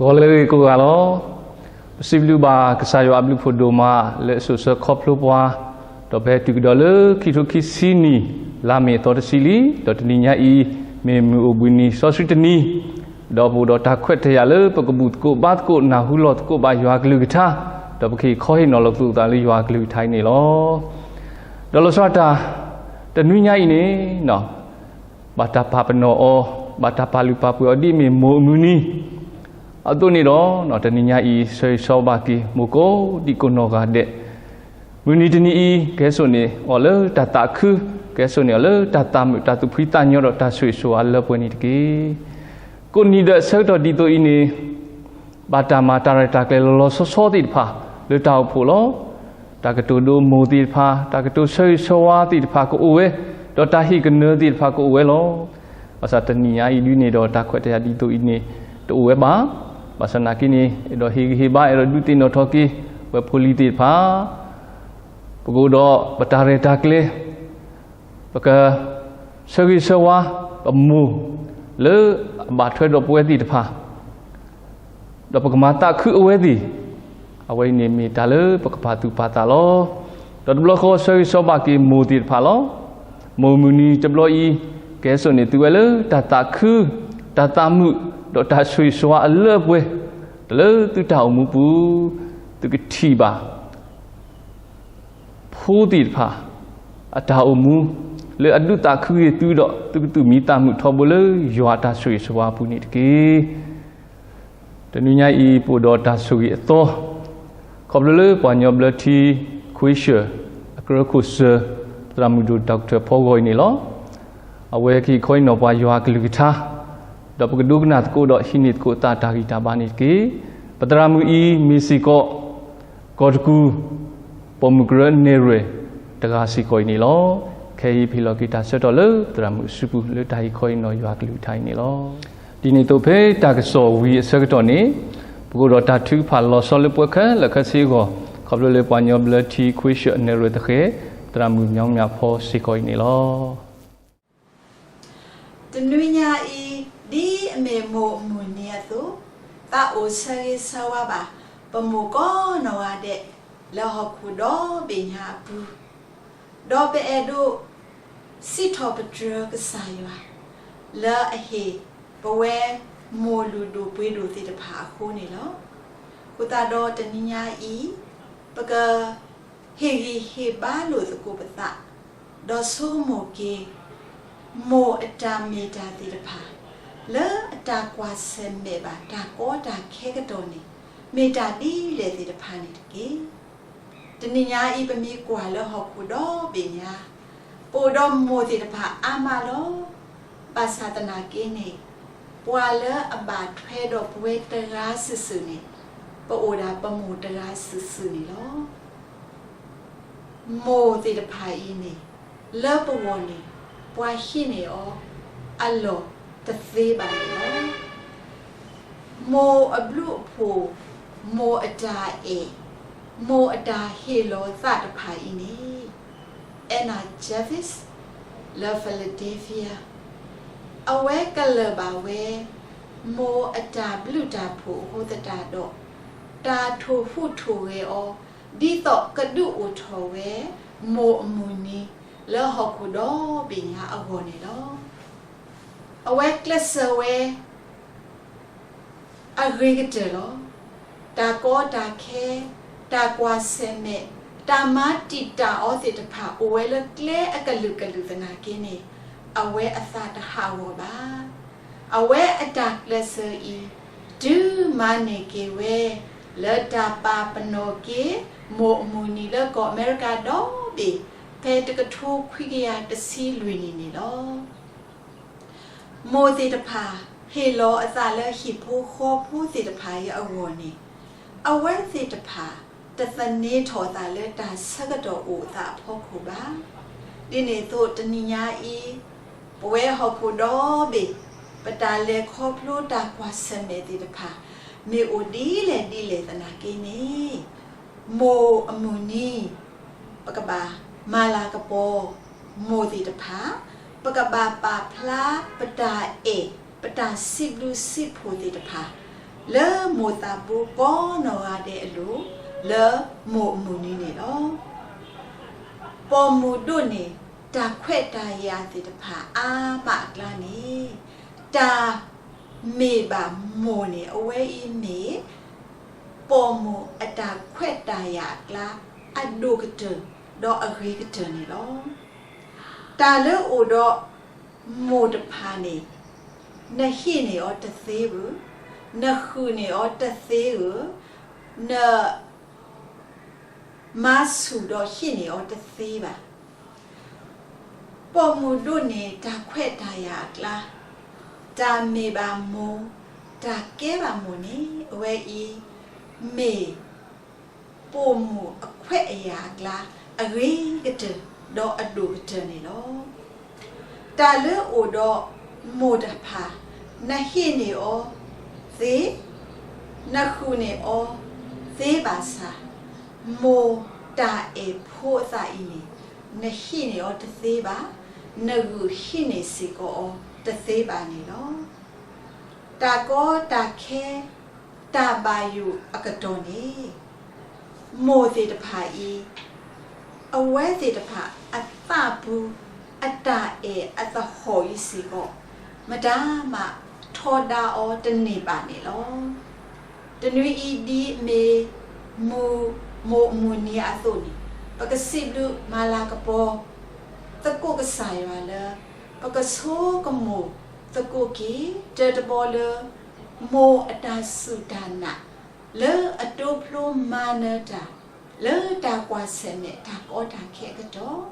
ဂီၤလၢအဂ့ၤကိးဂၤလီၤ. ပစံးဘျုးဘၣ်ကစၢ်ယွၤအဘျုးဖးဒိၣ်မးလၢအစိာ်ဆှၢခီဖျိပှၤ, ဒီးဖဲတုၤကဒီးလၢခံထိခံဆံနံၣ် လါမ့ၤအသီတဆံလံ, ဒီးတနံၤညါအံၤ မ့ၢ်မုၢ်အိၣ်ဘှံးနံၤစီဆှံတနံၤ, ဒီးပအိၣ်ဒီးတၢ်ခွဲးတၢ်ယာ်လၢပကဘူၣ်သကိးဘါသကိးနၢ်ဟူလီၤသကိးဘၣ်ယွၤကလုၢ်ကထါ, ဒီးပကဟ့ၣ်ခီဟ့ၣ်နီၤလီၤသကိးသးလၢယွၤကလုၢ်ကထါအံၤန့ၣ်လီၤ. ဒီးလီၤဆီဒၣ်တၢ် တနွံညါအံၤန့ၣ် ဘၣ်တၢ်ပာ်ပနီၣ်အီၤ, ဘၣ်တၢ်ပာ်လုၢ်ပာ်ပှ့ၤအီၤဒ်အမ့ၢ်မိၢ်အမုၢ်နံၤ အသိးန့ၣ်ဒီး တနံၤညါအံၤ ဆၢဂ့ၤဆၢဝါဘၣ်က့ၤ မိၢ်ကိးဒံကိးနီၢ်ဂၤဒဲး, မုၢ်နံၤတနံၤအံၤ ကဟဲစိာ်န့ၢ်အီၤလၢတၢ်သးခု, ကဟဲစိာ်န့ၢ်အီၤလၢတၢ်သးမုာ် တၢ်သူၣ်ဖှံသးညီဒီးတၢ်ဆိၣ်ဂ့ၤဆိၣ်ဝါလၢပှဲၤန့ၣ်တက့ၢ်. ကိးနံၤဒဲးအဆၢကတီၢ်ဒ်သိးအံၤန့ၣ် ဘၣ်တၢ်မၤတၢ်ရဲၣ်တၢ်ကျဲၤလီၤလီၤဆီဆီသ့ၣ်တဖၣ် လၢတၢ်အိၣ်ဖှိၣ်လီၤ. တၢ်ကတိၤဒိမိၢ်သ့ၣ်တဖၣ်, တၢ်ကတိၤဆၢဂ့ၤဆၢဝါသ့ၣ်တဖၣ်ကအိၣ်ဝဲ, ဒီးတၢ်ဟ့ၣ်ကနၢသ့ၣ်တဖၣ်ကအိၣ်ဝဲလီၤ. ဘၣ်ဆၣ်တနံၤညါအံၤဒ်န့ၣ်ဒီး တၢ်ခွဲးတၢ်ယာ်ဒ်သိးအံၤန့ၣ် တအိၣ်ဝဲဘၣ်. ဘၣ်ဆၣ်နာ်က့န့ၣ် အဲၣ်ဒိးဟ့ၣ်ဂံၢ်ဟ့ၣ်ဘါ အဲၣ်ဒိးဒုးသ့ၣ်နီၣ်ထီၣ်က့ၤ ပဝဲဖိလံၤသ့ၣ်တဖၣ် ပကအိၣ်ဒီးပတၢ်ရဲၣ်တၢ်ကျဲၤ, ပကဆၢဂ့ၤဆၢဝါ ပမိၢ်လၢအဘၣ်ထွဲဒီးပဝဲသ့ၣ်တဖၣ်, ဒီးပကမၤသးခုအဝဲသ့ၣ်, အဝဲအံၤန့ၣ်မ့ၢ်တၢ်လၢပကပာ်သူၣ်ပာ်သးလီၤ. ဒီးတဘျီဃီဆၢဂ့ၤဆၢဝါဘၣ်က့ၤမိၢ်သ့ၣ်တဖၣ်လီၤ. မိၢ်မုၢ်နံၤတဘျီအံၤ ကဟဲစိာ်န့ၢ်သုဝဲလၢတၢ်သးခု, တၢ်သးမုာ်, ဒီးတၢ်ဆိၣ်ဂ့ၤဆိၣ်ဝါအလၢအပှဲၤ တလၢသုတၢ်အိၣ်မူပူၤ, သုကထံၣ်ဘၣ် ဖိသ့ၣ်တဖၣ် အတၢ်အိၣ်မူ လၢအဒုးသးခုက့ၤသုဒီး သုကသူၣ်မံသးမုာ်ထီဘိလၢယွၤအတၢ်ဆိၣ်ဂ့ၤဆိၣ်ဝါအပူၤန့ၣ်တက့ၢ်. တနွံညါအံၤ ပအိၣ်ဒီးတၢ်ဆိၣ်ဂ့ၤအသီ, ခီဖျိလၢပှၤကညီဘျၢထံ ခွ့ရှၢၣ် အကြၢးခိၣ်စၢၢ် သရၣ်မုၣ်ဒိၣ် Doctor ဖီဂီၤအံၤန့ၣ်လီၤ. အဝဲကဟ့ၣ်ခီဟ့ၣ်နီၤပှၤယွၤအကလုၢ်ကထါ, ဒီးပကဒိကနၣ်သကိးဒီးဟံးန့ၢ်သကိးသးတၢ်ဂံၢ်တၢ်ဘါန့ၣ်တက့ၢ်. ပသရၣ်မုၣ်အံၤမ့ၢ်စ့ၢ်ကီး ကီၢ်တကူၣ် ပိာ်မုၣ်ကရၢနဲၣ်ရွဲၣ်တဂၤစ့ၢ်ကီးအံၤန့ၣ်လီၤ. ခဲအံၤပဟ့ၣ်လီၤက့ၤတၢ်ဆၢကတီၢ်လၢသရၣ်မုၣ်အစုပူၤ လၢတၢ်ဟ့ၣ်ခီဟ့ၣ်နီၤယွၤအကလုၢ်ကထါအံၤန့ၣ်လီၤ. ဒ်န့ၣ်အသိးဖဲတၢ်ကစီၣ်ဝံၤအဆၢကတီၢ်န့ၣ် ပကအိၣ်ဒီးတၢ်ထုကဖၣ်လီၤဆီလၢပှဲၤခဲလၢာ်ခဲဆ့အဂီၢ် ခီဖျိလၢပှၤကညီဘျၢထံခွ့ရှၢၣ်အနဲၣ်ရွဲၣ်သဃဲၤ သရၣ်မုၣ်မၠီမၠၣ်ဖီစ့ၢ်ကီးအံၤန့ၣ်လီၤ. တနွံညါအံၤ ဒ်အမ့ၢ်မိၢ်အမုၢ်နံၤအသိး, သးအိၣ်ဆၢဂ့ၤဆၢဝါဘၣ် ပမိၢ်ကိးနီၢ်ဂၤဒဲး လၢဟီၣ်ခိၣ်ဒီဘ့ၣ်ညါအပူၤ, ဒီးပအဲၣ်ဒိး စံးထီၣ်ပတြၢၤကစၢ်ယွၤ လၢအဟ့ၣ်ပဝဲမိၢ်လုၢ်ဒိၣ်ပှ့ၤဒိၣ်သ့ၣ်တဖၣ်အဃိန့ၣ်လီၤ. အဃိသတးဒီးတနံၤညါအံၤ ပက ဟ့ၣ်ဂံၢ်ဟ့ၣ်ဘါလိာ်သကိးပသး, ဒီးဆိကမိၣ်က့ၤ မိၢ်အတၢ်မ့ၢ်တၢ်သ့ၣ်တဖၣ် လၢအတၢ်ကွၢ်ဆၢၣ်မဲာ်ဘၣ် တၢ်ကီတၢ်ခဲကတီၢ်န့ၣ် မ့ၢ်တၢ်ဒ်လဲၣ်သ့ၣ်တဖၣ်န့ၣ်တက့ၢ်. တနံၤညါအံၤ ပမ့ၢ်ကွၢ်လၢဟီၣ်ခိၣ်ဒီဘ့ၣ်ညါ ပအိၣ်ဒီးမိၢ်သ့ၣ်တဖၣ်အါမးလီၤ. ဘၣ်ဆၣ်သနာ်က့န့ၣ် ပှၤလၢအဘၣ်ထွဲဒီးပဝဲတဂၤစုာ်စုာ်န့ၣ် ပအိၣ်ဒၣ်ပမိၢ်တဂၤစုာ်စုာ်န့ၣ်လီၤ. မိၢ်သ့ၣ်တဖၣ်အံၤန့ၣ် လၢပဂီၢ်န့ၣ် ပှၤဟံးန့ၢ်အီၤ အလီၢ်တသ့ဘၣ်န့ၣ်လီၤ. မိၢ်အဘျုးအဖှိၣ်, မိၢ်အတၢ်အဲၣ်, မိၢ်အတၢ်ဟ့ၣ်လီၤသးတဖၣ်အံၤန့ၣ် Anna Jarvis လၢ Philadelphia အဝဲကလၢၢ်ဘၣ်ဝဲ မိၢ်အတၢ်ဘျုးတၢ်ဖှိၣ်အဃိသတးဒီး တၢ်ထိၣ်ဟူးထိၣ်ဂဲၤအီၤ ဒ်သိးကဒုးအိၣ်ထီၣ်ဝဲ မိၢ်အမုၢ်နံၤ လၢဟီၣ်ခိၣ်ဒီဘ့ၣ်ညါအဂီၢ်န့ၣ်လီၤ. အဝဲကျဲးစၢးဝဲ အဂ့ၤကတၢၢ်လီၤ. တၢ်ကီတၢ်ခဲ, တၢ်ကွၢ်ဆၢၣ်မဲာ်, တၢ်မၤတံာ်တာ်အီၤသ့ၣ်တဖၣ် အိၣ်ဝဲလၢကျဲအကလုာ်ကလုာ်သနာ်က့န့ၣ် အဝဲအသးတဟးဂီၤဘၣ်. အဝဲအတၢ်ကျဲးစၢးအံၤ တုၤမၤန့ၢ်က့ၤဝဲ လၢတၢ်ပာ်ပနီၣ်က့ၤ မိၢ်အမုၢ်နံၤလၢကီၢ်အမဲရကၤဒီဘ့ၣ် ဖဲတကထိခွံကယၤတဆံလွံၢ်နံၣ်န့ၣ်လီၤ. မိၢ်သ့ၣ်တဖၣ် ဟ့ၣ်လီၤအသးလၢဟံၣ်ဖိဃီဖိသ့ၣ်တဖၣ်အံၤအဂီၢ်န့ၣ် အဝဲသ့ၣ်တဖၣ် တသန့ၤထီၣ်အသးလၢတၢ်ဆၢကတီၢ်အိၣ်အသးအဖီခိၣ်ဘၣ်. ဒ်န့ၣ်အသိးတနံၤညါအံၤ ပဝဲဟီၣ်ခိၣ်ဒီဘ့ၣ် ပတၢ်လဲၤခီဖျိတၢ်ကွၢ်ဆၢၣ်မဲာ်သ့ၣ်တဖၣ် မ့ၢ်အိၣ်ဒ်လဲၣ်ဒ်လဲၣ်သနာ်က့န့ၣ် မိၢ်အမုၢ်နံၤ ပကဘၣ်မၤလၤကပီၤ မိၢ်သ့ၣ်တဖၣ်, ပကဘၣ်ပာ်ဖျါပတၢ်အဲၣ် ပတၢ်စံးဘျုးစံးဖှိၣ်သ့ၣ်တဖၣ် လၢမိၢ်သးဘိကိးနီၢ်ဂၤဒဲးအလိၤ လၢမိၢ်အမုၢ်နံၤန့ၣ်လီၤ. ပိာ်မုၣ်ဒိၣ်န့ၣ် တၢ်ခွဲးတၢ်ယာ်သ့ၣ်တဖၣ်အါမးအကျါန့ၣ် တၢ်မ့ၢ်ဘၣ်မိၢ်န့ၣ် အဝဲအံၤမ့ၢ် ပိာ်မုၣ်အတၢ်ခွဲးတၢ်ယာ်အကျါ အဒိၣ်ကတၢၢ် ဒီးအဂ့ၤကတၢၢ်န့ၣ်လီၤ. တၢ်လၢအိၣ်ဒီးမိၢ်တဖၣ်န့ၣ် နဟ့ၣ်န့ၢ်အီၤတသ့ဧိၤ, နဃုာ်န့ၢ်အီၤတသ့ဧိၤ, န မၤဆူၣ်ဒီးဟ့ၣ်န့ၢ်အီၤတသ့ဘၣ်. ပိာ်မုၣ်ဒိၣ်န့ၣ် တၢ်ခွဲးတၢ်ယာ်အကျါ, တၢ်မ့ၢ်ဘၣ်မိၢ်, တၢ်ကဲဘၣ်မိၢ်န့ၣ် အဝဲအံၤ မ့ၢ် ပိာ်မုၣ်အခွဲးအယာ်အကျါ အဂ့ၤကတၢၢ် ဒီးအဒိၣ်ကတၢၢ်န့ၣ်လီၤ. တၢ်လၢအိၣ်ဒီးမိၢ်တဖၣ် နဟ့ၣ်န့ၢ်အီၤသ့, နဃုာ်န့ၢ်အီၤသ့ဘၣ်ဆၣ်, မိၢ်တၢ်အဲၣ်ဖိအသးအံၤန့ၣ် နဟ့ၣ်န့ၢ်အီၤတသ့ဘၣ်, နဂုာ်ဟံးန့ၢ်စ့ၢ်ကီးအီၤတသ့ဘၣ်န့ၣ်လီၤ. တၢ်ကီတၢ်ခဲ တၢ်ဘၣ်ယိၣ်အကတီၢ်န့ၣ် မိၢ်သ့ၣ်တဖၣ်အံၤ အဝဲသ့ၣ်တဖၣ်အသးပူၤ အတၢ်အဲၣ်အသဟီၣ်အံၤစ့ၢ်ကီး မတၤမးထီဒါအီၤတန့ၢ်ဘၣ်န့ၣ်လီၤ. တနွံအံၤဒ်အမ့ၢ် မိၢ်အမုၢ်နံၤအသိးန့ၣ် ပကစံးဘျုးမၤလၤကပီၤ သကိးကစၢ်ယွၤလၢ ပကဆိကမိၣ်သကိးက့ၤ တၢတဘီလၢ မိၢ်အတၢ်စူၢ်တၢ်နာ် လၢအတိဖျိမၤနၢၤတၢ် လၢတၢ်ကွၢ်ဆၢၣ်မဲာ်တၢ်ကီတၢ်ခဲအကတီၢ်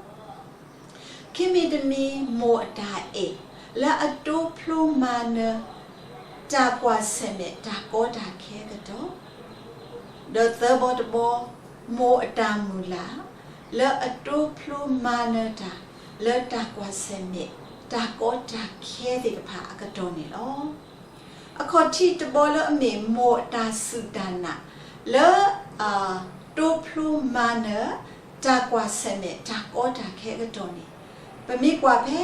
ခံမံၤတမံၤ မိၢ်အတၢ်အဲၣ် လၢအတိဖျိမၤနၢၤ တၢ်ကွၢ်ဆၢၣ်မဲာ်တၢ်ကီတၢ်ခဲအကတီၢ်, ဒီးသၢဘီတဘီ မိၢ်အတၢ်မုၢ်လၢ် လၢအတိဖျိမၤနၢၤတၢ် လၢတၢ်ကွၢ်ဆၢၣ်မဲာ် တၢ်ကီတၢ်ခဲသ့ၣ်တဖၣ်အကတီၢ်န့ၣ်လီၤ. အခီၣ်ထံးတဘီလၢအမ့ၢ်မိၢ်အတၢ်စူၢ်တၢ်နာ် လၢ တိဖျိမၤနၢၤ တၢ်ကွၢ်ဆၢၣ်မဲာ် တၢ်ကီတၢ်ခဲအကတီၢ်န့ၣ် ပမ့ၢ်ကွၢ်ဖဲ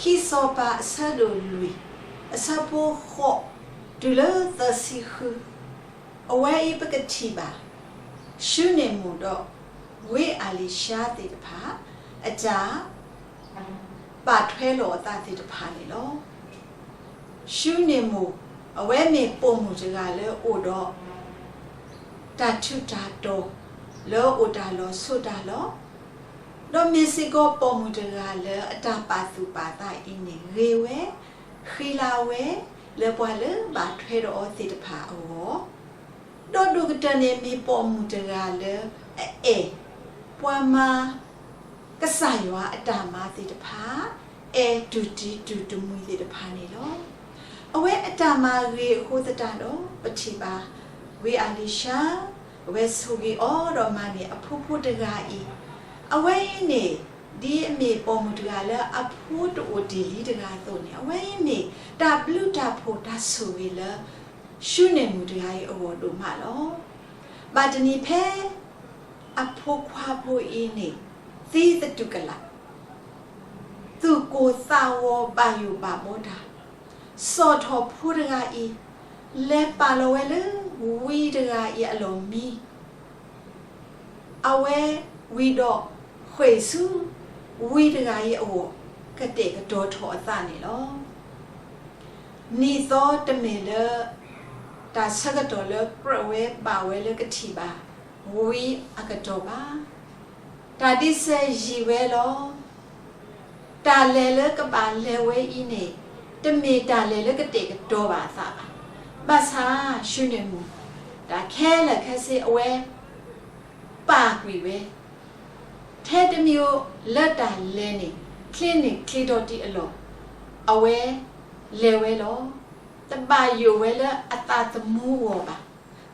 ခံစီၤပၤအဆၢဒိၣ်လွံၢ် အဆၢဖိဃိး တုၤလၢသၢဆံဃု အဝဲအံၤပကထံၣ်ဘၣ် ၡူန့ၣ်မူၣ်ဒီး ဝံအၤလံၤၡါသ့ၣ်တဖၣ် အတၢ် ဘၣ်ထွဲလီၤအသးသ့ၣ်တဖၣ်န့ၣ်လီၤ. ၡူန့ၣ်မူၣ် အဝဲမ့ၢ်ပိာ်မုၣ်တဂၤလၢအိၣ်ဒီး တၢ်ထူးတၢ်တီၤ လၢအိၣ်တၢ်လီၤဆိးတၢ်လီၤ. ဒီးမ့ၢ်စ့ၢ်ကီးပိာ်မုၣ်တဂၤလၢအတၢ်ပာ်သူၣ်ပာ်သးအံၤန့ၣ် ဂ့ၤဝဲ ဃံလၤဝဲ လၢပှၤလၢဘၣ်ထွဲဒီးအီၤသ့ၣ်တဖၣ်အဂီၢ် ဒီးဒိၣ်ကတၢၢ်န့ၣ်မ့ၢ်ပိာ်မုၣ်တဂၤလၢအအဲၣ် ပှၤမၤ ကစၢ်ယွၤအတၢ်မၤသ့ၣ်တဖၣ် အဲၣ်တူၢ်တံၤတူၢ်တမှံၤသ့ၣ်တဖၣ်န့ၣ်လီၤ. အဝဲအတၢ်မၤဂ့ၤအဃိသတးဒီး ပထံၣ်ဘၣ် ဝံအၤလံၤၡါ အဝဲဆိၣ်ဂ့ၤအီၤဒီးမၤန့ၢ်အဖိဖိတဂၤအံၤ အဝဲအံၤန့ၣ် ဒ်အမ့ၢ်ပိာ်မုၣ်တဂၤလၢအဖိတအိၣ်တ့ၢ်လံတဂၤအသိးန့ၣ် အဝဲအံၤမ့ၢ်တၢ်ဘျုးတၢ်ဖှိၣ်တၢ်ဆိၣ်ဂ့ၤလၢ ၡူန့ၣ်မူၣ်တဂၤအံၤအဂီၢ်ဒိၣ်မးလီၤ. ဘၣ်တနံၤဖဲ အဖိခွါဖိအံၤန့ၣ် သံသတူၢ်ကလာ် သူၣ်ကိၢ်သးဂီၤဘၣ်ယိၣ်ဘၣ်ဘီတၢ် စီၣ်ထီၣ်ဖိတဂၤအံၤ လဲၤပာ်လီၤဝဲလၢ ဝံတဂၤအံၤအလီၢ်မံ အဝဲဝံၤဒီး ဃ့ၢ်ဆူ ဝံတဂၤအံၤအဂီၢ် ကတဲာ်ကတီၤထီၣ်အသးန့ၣ်လီၤ. နံၣ်သီတမ့ၢ်လၢ တၢ်ဆၢကတီၢ်လၢကြၢးဝဲဘၣ်ဝဲလၢကထံၣ်ဘၣ် ဝံအကတီၢ်ဘၣ်. တၢ်ဒ့စၢၤယံာ်ဝဲလီၤ. တၢ်လဲၤလၢကဘၣ်လဲၤဝဲအံၤန့ၣ် တမ့ၢ်တၢ်လဲၤလၢကတဲာ်ကတီၤဘၣ်အသးဘၣ်. ဘၣ်ဆၣ် ၡူန့ၣ်မူၣ် တၢ်ခဲလၢာ်ခဲဆ့အဝဲ ပာ်ကွံာ်ဝဲ ထဲတမံၤဧိၤလၢတၢ်လဲၤန့ၣ် ချ့န့ၢ်ချ့ဒီတံၢ်အလီၢ် အဝဲလဲၤဝဲလီၤ. တဘၣ်ယိၣ်ဝဲလၢအသးသမူအဂီၢ်ဘၣ်.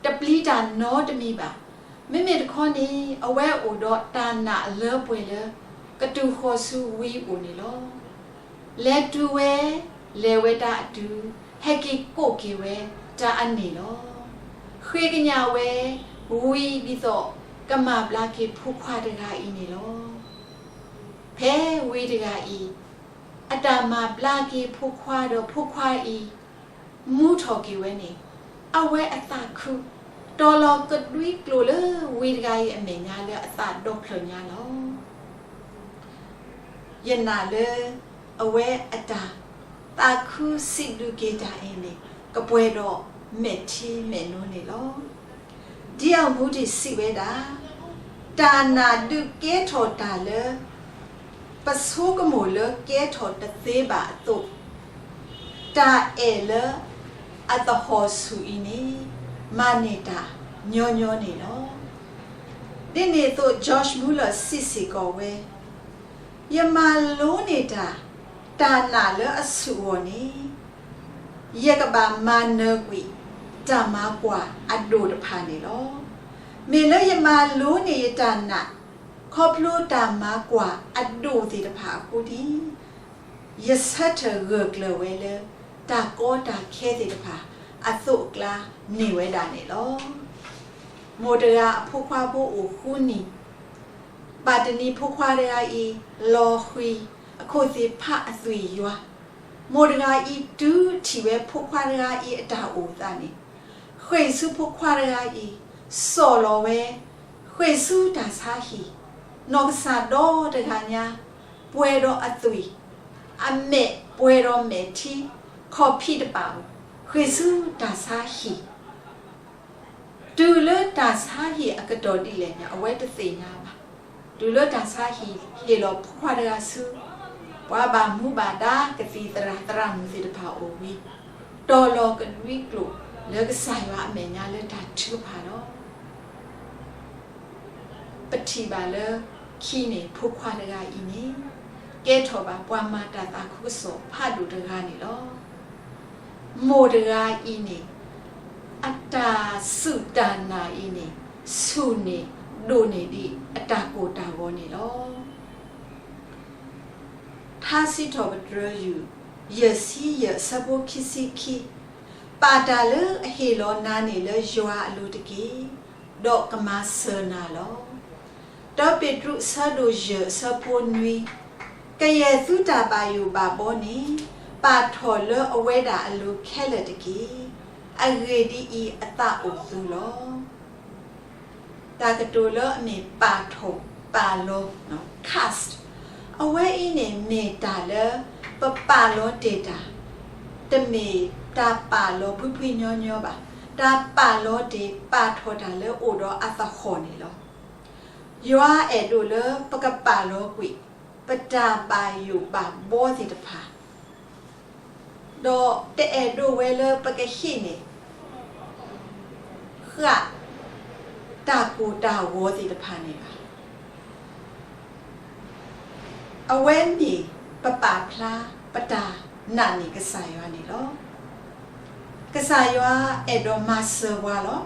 တပျံၤတၢ်နီတမံၤဘၣ်. မ့မ့ၢ်တခီန့ၣ် အဝဲအိၣ်ဒီးတၢ်နာ်အလၢပှဲၤလၢ ကတုၤဃီၤဆူဝံအိၣ်န့ၣ်လီၤ. လဲၤတုၤဝဲ လဲၤဝဲတၢ်အတုၤ ဟဲက့ၤကိးက့ၤဝဲတၢ်အန့ၣ်လီၤ. ဃ့ကညးဝဲ ဝံဒ်သိး ကမၤဘျါက့ၤဖိခွါတဂၤအံၤန့ၣ်လီၤ. ဖဲဝံတဂၤအံၤ အတၢ်မၤဘျါက့ၤဖိခွါဒီးဖိခွါအံၤ မူထီၣ်က့ၤဝဲန့ၣ် အဝဲအသးခု, တီၤလီၤကဒွံကျိာ်လၢဝံတဂၤအံၤအမဲာ်ညါလၢအသးဒီဖျၢၣ်ညါလီၤ. ယနာ်လၢ အဝဲအတၢ်သးခုစံးဘျုးက့ၤတၢ်အံၤန့ၣ် ကပှဲၤဒီးမဲာ်ထံမဲာ်နိန့ၣ်လီၤ. ဒ်အမူဒံးစံးဝဲဒၣ်, တၢ်နာ်ဒုးကဲထီၣ်တၢ်လၢ ပဆိကမိၣ်လၢကဲထီၣ်တသ့ဘၣ်အသိး, တၢ်အဲၣ်လၢအသဟီၣ်ဆူၣ်အံၤန့ၣ် မၤန့ၢ်တၢ်ညီညီန့ၣ်လီၤ. ဒ်န့ၣ်အသိး George Muller စံးစ့ၢ်ကီးဝဲ, ယမၤလိန့ၢ်တၢ် တၢ်နာ်လၢအဆူၣ်အဂီၢ်န့ၣ် ယကဘၣ်မၤနၢၤကွံာ် တၢ်မၤကွၢ်အဒိၣ်တဖၣ်န့ၣ်လီၤ. မ့ၢ်လၢယမၤလိန့ၢ်ယတၢ်နာ် ခီဖျိတၢ်မၤကွၢ်အဒိၣ်သ့ၣ်တဖၣ်အဃိန့ၣ် ယဆၢထၢၣ်ဂၢၢ်ကျၢၤဝဲလၢ တၢ်ကီတၢ်ခဲသ့ၣ်တဖၣ်အသိးအကျါန့ၢ်ဝဲဒၣ်န့ၣ်လီၤ. မိၢ်တဂၤအဖိခွါဖိအိၣ်ဃုနံၣ်, ဘၣ်တနံၤဖိခွါတဂၤအံၤ လီၤဃံၤ အခိၣ်သ့ၣ်ဖးအသွံၣ်ယွၤ, မိၢ်တဂၤအံၤတုၤထံၣ်ဝဲဖိခွါတဂၤအံၤအတၢ်အိၣ်အသးန့ၣ် ဃ့ၢ်ဆူဖိခွါတဂၤအံၤ, စီၣ်လီၤဝဲ, ဃ့ၢ်ဆူတၢ်ဆါဟံၣ်, နီၢ်ကစၢ်ဒီတဂၤညါ ပှဲၤဒီးအသွံၣ်, အမဲာ်ပှဲၤဒီးမဲာ်ထံ, ခီၣ်ဖံးတပာ်ဧိၤ, ဃ့ၢ်ဆူတၢ်ဆါဟံၣ် တုၤလၢတၢ်ဆါဟံၣ်အကတီၢ်ဒ်လဲၣ်န့ၣ် အဝဲတသ့ၣ်ညါဘၣ်. တုၤလၢတၢ်ဆါဟံၣ်ဟ့ၣ်လီၤဖိခွါတဂၤဆူ ပှၤဘၣ်မူဘၣ်ဒါကသံၣ်သရၣ်သရၣ်မုၣ်သ့ၣ်တဖၣ်အိၣ်ဝံၤ, တီၤလီၤကဒွံကျိာ်လၢကစၢ်ယွၤအမဲာ်ညါလၢတၢ်ထုကဖၣ်လီၤ. ပထံၣ်ဘၣ်လၢခံန့ၣ် ဖိခွါတဂၤအံၤန့ၣ် ကဲထီၣ်ဘၣ်ပှၤမၤတၢ်သးခုကစီၣ်ဖးဒိၣ်တဂၤန့ၣ်လီၤ. မိၢ်တဂၤအံၤန့ၣ် အတၢ်စူၢ်တၢ်နာ်အံၤန့ၣ် ဆူၣ်န့ၢ်ဒိၣ်န့ၢ်ဒံးအတၢ်ကိၢ်တၢ်ဂီၤန့ၣ်လီၤ. ထါစံးထီၣ်ပတြၢၤယုၢ် ယဲၢ်ဆံယဲၢ်အဆၢဖိခံဆံခံ, ပာ်တၢ်လၢအဟ့ၣ်လီၤနၤန့ၣ်လၢယွၤအလိၤတက့ၢ်, ဒီးကမၤစၢၤနၤလီၤ. တၢပ့းတရူးအဆၢဒိၣ်ယဲၢ်အဆၢဖိနွံ, ကယဲၢ်သုတၢ်ဘၣ်ယိၣ်ဘၣ်ဘီန့ၣ် ပာ်ထီၣ်လၢအဝဲဒၣ်အလိၤခဲလၢာ်တက့ၢ်. အဂ့ၢ်ဒ်အံၤ, အသးအိၣ်သုလီၤ. တၢ်ကတိၤလၢအမ့ၢ်ပာ်ထီၣ်ပာ်လီၤ cast အဝဲအံၤန့ၣ်မ့ၢ်တၢ်လၢ ပပာ်လီၤတ့ၢ်တၢ်, တမ့ၢ်တၢ်ပာ်လီၤဖှံဖှံညီညီဘၣ်. တၢ်ပာ်လီၤတ့ၢ်ပာ်ထီၣ်တၢ်လၢအိၣ်ဒီးအသဟီၣ်န့ၣ်လီၤ. ယွၤအဲၣ်ဒိးလၢပကပာ်လီၤကွံာ် ပတၢ်ဘၣ်ယိၣ်ဘၣ်ဘီသ့ၣ်တဖၣ် ဒီးတအဲၣ်ဒိးဝဲလၢပကဟံးန့ၢ် ဃၣ် တၢ်ကိၢ်တၢ်ဂီၤသ့ၣ်တဖၣ်န့ၣ်ဘၣ်. အဝဲမ့ၢ်ပပာ်ဖျါပတၢ်နာ်န့ၢ်ကစၢ်ယွၤန့ၣ်လီၤ. ကစၢ်ယွၤအဲၣ်ဒိးမၤစၢၤပှၤလီၤ.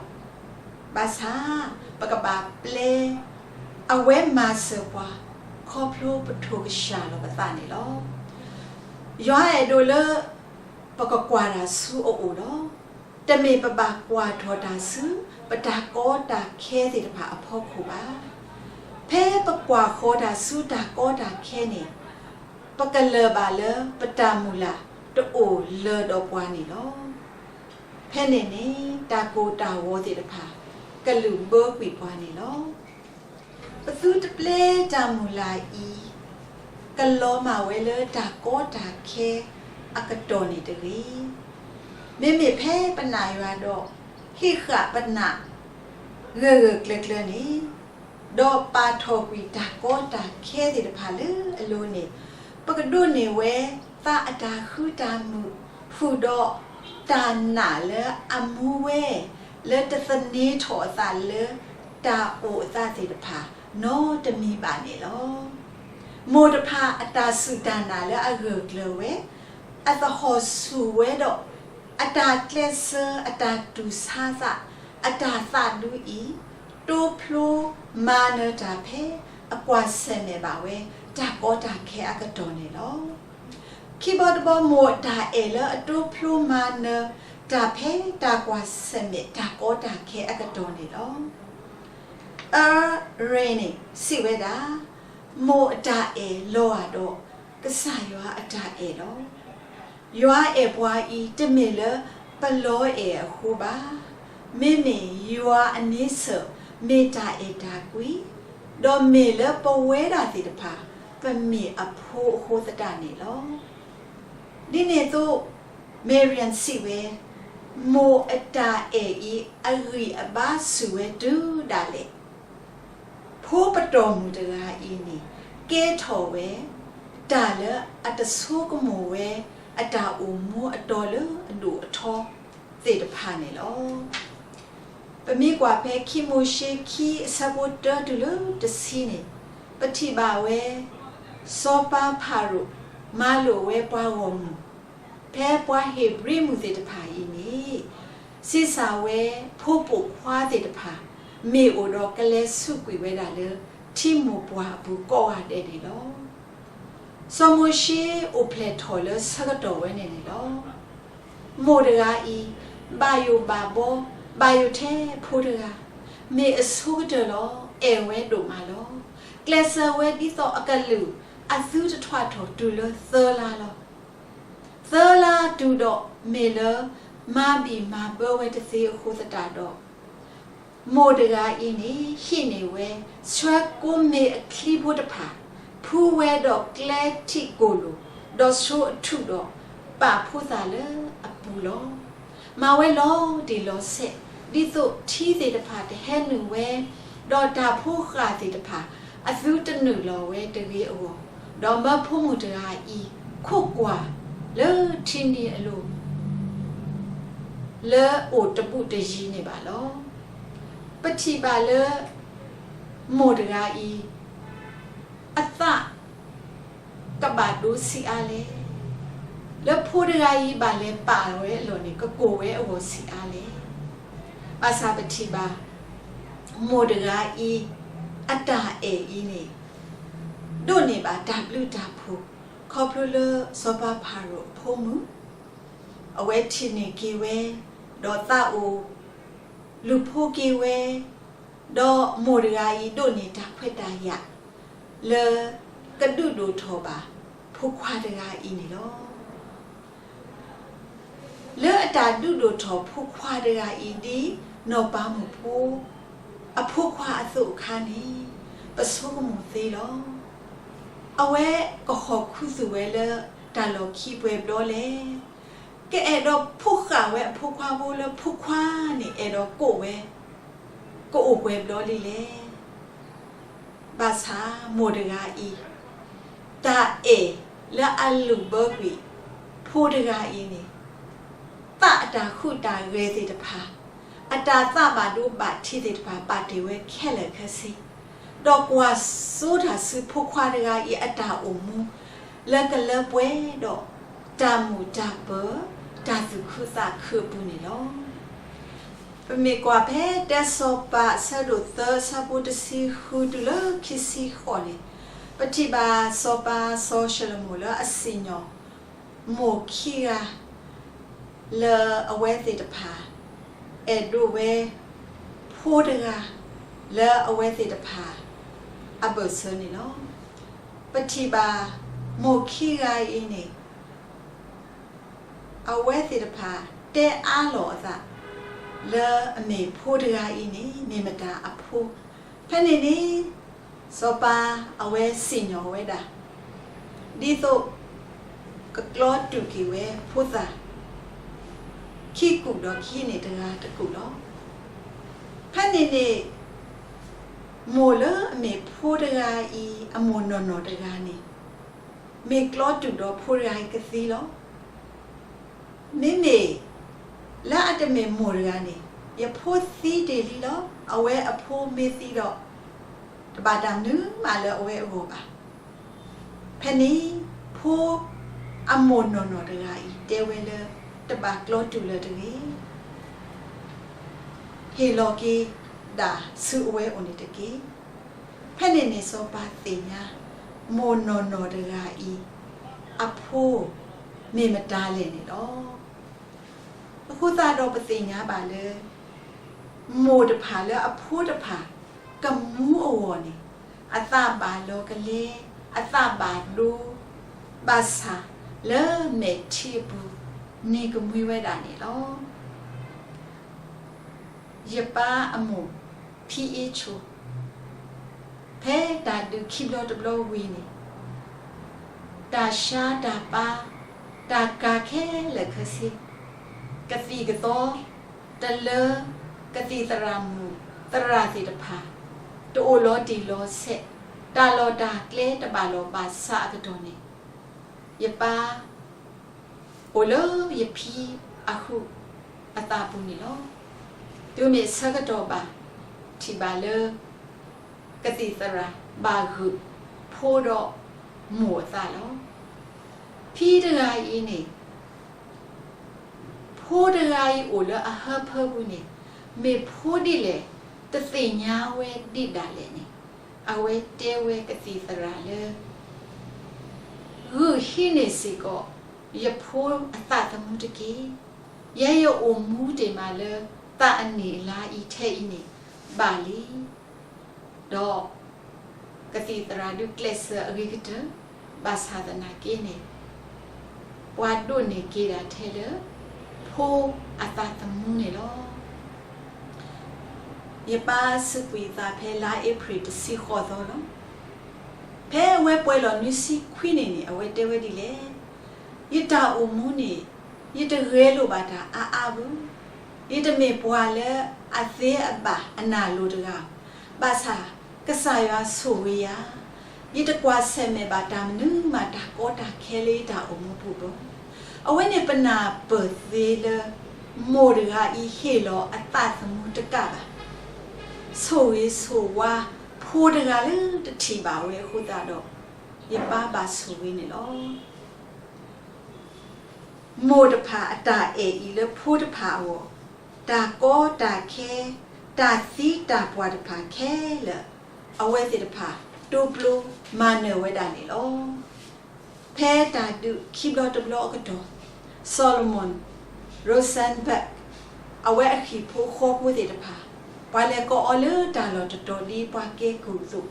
ဘၣ်ဆၣ် ပကဘၣ်ပျဲ အဝဲမၤစၢၤပှၤ ခီဖျိပထိၣ်ကဆှၣ်လီၤပသးန့ၣ်လီၤ. ယွၤအဲၣ်ဒိးလၢ ပကကွၢ်တၢ်ဆူအအိၣ်လီၤ. တမ့ၢ်ပဘၣ်ကွၢ်ထီၣ်တၢ်ဆူ ပတၢ်ကီတၢ်ခဲသ့ၣ်တဖၣ်အဖီခိၣ်ဘၣ်. ဖဲပကွၢ်ဃီၤတၢ်ဆူတၢ်ကီတၢ်ခဲန့ၣ် ပကလၢၢ်ဘၣ်လၢပတၢ်မုၢ်လၢ်တအိၣ်လၢၤဒီးပှၤန့ၣ်လီၤ. ဖဲန့ၣ်န့ၣ် တၢ်ကိၢ်တၢ်ဂီၤသ့ၣ်တဖၣ် ကလုၢ်ဘၢကွံာ်ပှၤန့ၣ်လီၤ. ပသုတပျဲတၢ်မုၢ်လၢ်အံၤ ကလီၤမၢ်ဝဲလၢတၢ်ကီတၢ်ခဲအကတီၢ်န့ၣ်တဂ့ၤ. မ့မ့ၢ်ဖဲပနာ်ယွၤဒီး ဟ့ၣ်ဃာ်ပနာ် ဂၢၢ်ဂၢၢ်ကျၢၤကျၢၤန့ၣ် ဒီးပာ်ထီၣ်ကွံာ်တၢ်ကီတၢ်ခဲသ့ၣ်တဖၣ်လၢအလိၤန့ၣ် ပကဒိးန့ၢ်ဝဲသးအတၢ်ဃူတၢ်မုာ် ဃုာ်ဒီးတၢ်နာ်လၢအမူဝဲ လၢတသန့ၤထီၣ်အသးလၢတၢ်အိၣ်အသးသ့ၣ်တဖၣ် နီတမံၤဘၣ်န့ၣ်လီၤ. မိၢ်တဖၣ်အတၢ်စူၢ်တၢ်နာ်လၢအဂၢၢ်ကျၢၤဝဲ, အသဟီၣ်ဆူၣ်ဝဲဒီး အတၢ်ကျဲးစၢး အတၢ်တူၢ်ဆါသး အတၢ်သးဒူအံၤ တိဖျိမၤနၢၤတၢ်ဖဲအကွၢ်ဆၢၣ်မဲာ်ဘၣ်ဝဲ တၢ်ကီတၢ်ခဲအကတီၢ်န့ၣ်လီၤ. ခံဘီတဘီ မိၢ်အတၢ်အဲၣ်လၢအတိဖျိမၤနၢၤတၢ်ဖဲတၢ်ကွၢ်ဆၢၣ်မဲာ် တၢ်ကီတၢ်ခဲအကတီၢ်န့ၣ်လီၤ. Earl Rainey စံးဝဲဒၣ်, မိၢ်အတၢ်အဲၣ်လီၤဂာ်ဒီး ကစၢ်ယွၤအတၢ်အဲၣ်လီၤ. ယွၤအဲၣ်ပှၤအံၤ တမ့ၢ်လၢ ပလီၤအဲၣ်အဃိဘၣ်. မ့မ့ၢ်ယွၤအန့ဆၢၣ်မ့ၢ်တၢ်အဲၣ်တၢ်ကွံ, ဒီးမ့ၢ်လၢပဝဲဒၣ်သ့ၣ်တဖၣ် ပမ့ၢ်အဖိအဃိသတးန့ၣ်လီၤ. ဒ်န့ၣ်အသိး Marianne စံးဝဲ, မိၢ်အတၢ်အဲၣ်အံၤအဂံၢ်အဘါစူၢ်ဝဲတုၤဒၣ်လဲာ် ဖိပတီၢ်မုၢ်တဂၤအံၤန့ၣ် ကဲထီၣ်ဝဲ တၢ်လၢအတဆိကမိၣ်ဝဲ အတၢ်အိၣ်မူအတီလၢအဒိၣ်အထီသ့ၣ်တဖၣ်န့ၣ်လီၤ. ပမ့ၢ်ကွၢ်ဖဲခံမိၤၡ့ခံအဆၢဖိတၢတုၤလၢတဆံန့ၣ် ပထံၣ်ဘၣ်ဝဲ စီၤပၤဖၤရိၤ မၤလိာ်ဝဲပှၤဂီၢ်မုၢ် ဖဲပှၤဧ့ၤဘြံၤမုၣ်သ့ၣ်တဖၣ်အံၤန့ၣ် ဆံးစၢ်ဝဲ ဖိပိာ်ခွါသ့ၣ်တဖၣ် မ့ၢ်အိၣ်ဒီးကလဲၤဆူးကွံာ်ဝဲဒၣ်လၢ ထံမိၢ်ပှၢ်အပူၤကိးဂၤဒဲးန့ၣ်လီၤ. စီၤမိၤၡ့အိၣ်ဖျဲၣ်ထီၣ်လၢဆၢကတီၢ်ဝဲန့ၣ်န့ၣ်လီၤ. မိၢ်တဂၤအံၤ ဘၣ်ယိၣ်ဘၣ်ဘီ ဘၣ်ယိၣ်ထဲဖိတဂၤ မ့ၢ်အဆိကတၢၢ်လီၤ. အဲၣ်ဝဲဒိၣ်မးလီၤ. ကျဲးစၢးဝဲဒ်သိးအကလုၢ် အသုတထွးထီၣ်တုၤလၢသၢလါလီၤ. သၢလါတုၤဒီး မ့ၢ်လၢမၤဘံၣ်မၤဘၢဝဲတသ့အဃိသတးဒီး မိၢ်တဂၤအံၤန့ၣ် ဟံးန့ၢ်ဝဲ ဆှၢကိးမ့ၢ်အချံဖိတဖၣ် ဖှူဝဲဒီးကျဲထံးကိၣ်လိာ် ဒီးဆိအထူၣ်ဒီး ပာ်ဖိသၣ်လၢအပူၤလီၤ. မၤဝဲလီၤတံၢ်လီၤဆဲး ဒ်သိးထံသ့ၣ်တဖၣ်တဟဲနုာ်ဝဲ, ဒီးတၢ်ဖိဃၢ်သ့ၣ်တဖၣ် အသုတနုာ်လီၤဝဲတဂ့ၤအဂီၢ်, ဒီးမၢဖိမုၣ်တဂၤအံၤ ခိးကွၢ်လၢထံနံၤအလိၤ လၢအိၣ်တဘူးတယံၤန့ၣ်ဘၣ်လီၤ. ပထံၣ်ဘၣ်လၢ မိၢ်တဂၤအံၤ အသးကဘၣ်ဒိဆံးအါလဲၣ်, လၢဖိတဂၤအံၤဘၣ်လဲၤပာ်ဝဲအလီၢ်န့ၣ် ကကိၢ်ဝဲအဂီၢ်ဆံးအါလဲၣ်. ဘၣ်ဆၣ်ပထံၣ်ဘၣ် မိၢ်တဂၤအံၤ အတၢ်အဲၣ်အံၤန့ၣ် ဒိးန့ၢ်ဘၣ်တၢ်ဘျုးတၢ်ဖှိၣ် ခီဖျိလၢစီၤပၤဖၤရိၤအဖိမုၣ် အဝဲထံၣ်န့ၢ်က့ၤဝဲ, ဒီးသးအိၣ်လူၤဖိက့ၤဝဲ, ဒီးမိၢ်တဂၤအံၤဒိးန့ၢ်တၢ်ခွဲးတၢ်ယာ် လၢကဒုးဒိၣ်ထီၣ်ဘၣ်ဖိခွါတဂၤအံၤန့ၣ်လီၤ. လၢအတၢ်ဒုးဒိၣ်ထီၣ်ဖိခွါတဂၤအံၤဒ် နီၢ်ပၤမုၣ်ဖိ အဖိခွါအသိးအခါန့ၣ် ပဆိကမိၣ်သ့လီၤ. အဝဲကဟီၣ်ခူသူၣ်ဝဲလၢတၢ်လီၢ်ခံပှဲၤဘျီလဲၣ်. ကအဲၣ်ဒိးဖိးဃာ်ဝဲအဖိခွါဖိလၢဖိခွါန့ၣ် အဲၣ်ဒိးကိးဝဲ ကအိၣ်ပှဲၤဘျီလံလဲၣ်. ဘၣ်ဆၣ်မိၢ်တဂၤအံၤ တၢ်အဲၣ်လၢအလုၢ်ဘၢကွံာ်ဖိတဂၤအံၤန့ၣ် သးအတၢ်ဟူးတၢ်ဂဲၤသ့ၣ်တဖၣ်, အတၢ်သးဘၣ်ဒိဘၣ်ထံးသ့ၣ်တဖၣ် ပာ်တ့ၢ်ဝဲခဲလၢာ်ခဲဆ့, ဒီးကွၢ်စိတၢ်ဆူဖိခွါတဂၤအံၤအတၢ်အိၣ်မူ လၢကလၢပှဲၤဒီးတၢ်မုာ်တၢ်ပၢၤ တၢ်သူၣ်ခုသးခုအပူၤန့ၣ်လီၤ. ပမ့ၢ်ကွၢ်ဖဲတၢစီၤပၤ အဆၢဒိၣ်သၢ အဆၢဖိတဆံဃုတုၤလၢခံဆံဃိးန့ၣ်, ပထံၣ်ဘၣ်စီၤပၤစီၤၡလိၤမိၣ်လၢအစံၣ်ညီၣ် မိၢ်ခံဂၤ လၢအဝဲသ့ၣ်တဖၣ် အဲၣ်ဒိးဝဲ ဖိတဂၤ လၢအဝဲသ့ၣ်တဖၣ် အဘၢၣ်စၢၤန့ၣ်လီၤ. ပထံၣ်ဘၣ် မိၢ်ခံဂၤအံၤန့ၣ် အဝဲသ့ၣ်တဖၣ် တဲအါလီၤအသး လၢအမ့ၢ်ဖိတဂၤအံၤန့ၣ် မ့ၢ်မတၤအဖိ, ဖဲန့ၣ်န့ၣ် စီၤပၤအဝဲစံၣ်ညီၣ်ဝဲဒၣ် ဒ်သိး ကကျီတုာ်က့ၤဝဲဖိသၣ် ခံကူာ်ဒီးကဟံးန့ၢ်တဂၤတကူာ်လီၤ. ဖဲန့ၣ်န့ၣ် မိၢ်လၢအမ့ၢ်ဖိတဂၤအံၤ အမိၢ်နီၢ်နီၢ်တဂၤန့ၣ် မ့ၢ်ကျီတုာ်ဒီးဖိတဂၤအံၤကသံလီၤ. မ့မ့ၢ် လၢအတမ့ၢ်မိၢ်တဂၤန့ၣ် ယဖိသံတ့ၢ်လံလီၤ. အဝဲအဖိမ့ၢ်သံဒီး တဘၣ်တၢ်မနုၤမးလၢအဝဲအဂီၢ်ဘၣ်. ဖဲန့ၣ် ဖိအမိၢ်နီၢ်နီၢ်တဂၤအံၤ တဲဝဲလၢ တဘၣ်ကျီတုာ်လၢၤတဂ့ၤ. ဟ့ၣ်လီၤက့ၤဒၣ်ဆူအဝဲအိၣ်န့ၣ်တက့ၢ်. ဖဲန့ၣ်န့ၣ်စီၤပၤသ့ၣ်ညါ မိၢ်နီၢ်နီၢ်တဂၤအံၤ အဖိ မ့ၢ်မတၤလဲၣ်န့ၣ်လီၤ. အဃိသတးဒီးပသ့ၣ်ညါဘၣ်လၢ မိၢ်တဖၣ်လၢအဖိတဖၣ် ကမူအဂီၢ်န့ၣ် အသးဘၣ်လီၤကလဲ, အသးဘၣ်ဒိ, ဘၣ်ဆၣ်လၢမဲာ်ထံအပူၤ နံၤကမှံဝဲဒၣ်န့ၣ်လီၤ. ယပၢ်အမိၢ် ဖံအ့ဆိ, ဖဲတၢ်ဒုးခံဘျီတဘျီဝံၤန့ၣ်, တၢ်ဆါတၢ်ပၢ, တၢ်ကၤခဲလၢာ်ခဲဆ့, ကသံၣ်ကသီ, တလၢ, ကသံၣ်သရၣ်မုၣ်သရၣ်သ့ၣ်တဖၣ်, တအိၣ်လီၤတံၢ်လီၤဆဲး, တၢ်လီၢ်တၢ်ကျဲတဘၣ်လီၢ်ဘၣ်စးအကတီၢ်န့ၣ်, ယပၢ် အိၣ်လၢယဖံအဟုးအသးပူၤန့ၣ်လီၤ. တုၤမ့ၢ်ဆၢကတီၢ်ဘၣ်, ထံၣ်ဘၣ်လၢ ကသံၣ်သရၣ်ဘၣ်ဂုာ်ဖိဒီးမိၢ်အသးလီၤ. ဖံတဂၤအံၤန့ၣ် ဖိတဂၤအံၤအိၣ်လၢအဟၢဖၢပူၤန့ၣ်, မ့ၢ်ဖိဒ်လဲၣ် တသ့ၣ်ညါဝဲဒံးဒၣ်လဲာ်န့ၣ်, အဝဲတဲဝဲကသံၣ်သရၣ်လၢ ဂုာ်ဟံးန့ၢ်စ့ၢ်ကီး ယဖိအသးသမူတက့ၢ်. ယဲယအိၣ်မူတ့ၢ်မးလၢသးအနံၣ်အလါအံၤထဲအံၤန့ၣ်ဘၣ်လံ. ဒီးကသံၣ်သရၣ်ဒုးကျဲးစၢးအဂ့ၤကတၢၢ်, ဘၣ်ဆၣ်သနာ်က့န့ၣ် ပှၤဒိးန့ၢ်က့ၤဒၣ်ထဲလၢ ဖိအသးသမူန့ၣ်လီၤ. ယပၢ်စူးကွံာ်အသးဖဲလါအ့ဖြ့ၣ်တဆံဃိးသီလီၤ. ဖဲအဝဲပှဲၤလီၤနွံဆံခွံနံၣ်န့ၣ် အဝဲတဲဝဲဒ်လဲၣ်, ယတၢ်အိၣ်မူန့ၣ် ယတဂဲၤလိာ်ဘၣ်တၢ်အါအါဘၣ်. ယတမ့ၢ်ပှၤလၢအသ့အဘၣ်အနၢ်လိၤတဂၤ, ဘၣ်ဆၣ်ကစၢ်ယွၤဆိၣ်ဂ့ၤယၤ, ယတကွၢ်ဆၢၣ်မဲာ်ဘၣ်တၢ်မနုၤမးတၢ်ကီတၢ်ခဲလၢယတၢ်အိၣ်မူပူၤဘၣ်. အဝဲန့ၣ်ပနၢ်ပၢၢ်သ့လၢ မိၢ်တဂၤအံၤဟ့ၣ်လီၤအသးသမူတကးဘၣ်, ဆိၣ်ဂ့ၤဆိၣ်ဝါဖိတဂၤလၢတထံၣ်ဘၣ်ဝဲအဃိသတးဒီး, ယပၢ်ဘၣ်ဆိၣ်ဂ့ၤန့ၣ်လီၤ. မိၢ်တဖၣ်အတၢ်အဲၣ်အံၤလၢဖိတဖၣ်အဂီၢ်, တၢ်ကီတၢ်ခဲ, တၢ်သံတၢ်ပှၢ်တဖၣ်ခဲလၢာ်, အဝဲသ့ၣ်တဖၣ်တိပျိမၤနၢၤဝဲဒၣ်န့ၣ်လီၤ. ဖဲတၢ်ဒုးခံဘျီတဘျီအကတီၢ်, Solomon Rosenberg အဝဲအဟံၣ်ဖိဃီဖိသ့ၣ်တဖၣ်, ပှၤလဲၤကိးအီၤလၢတၢ်လီၢ်တတီၤဒ်ပှၤကဲကုၢ်အသိး,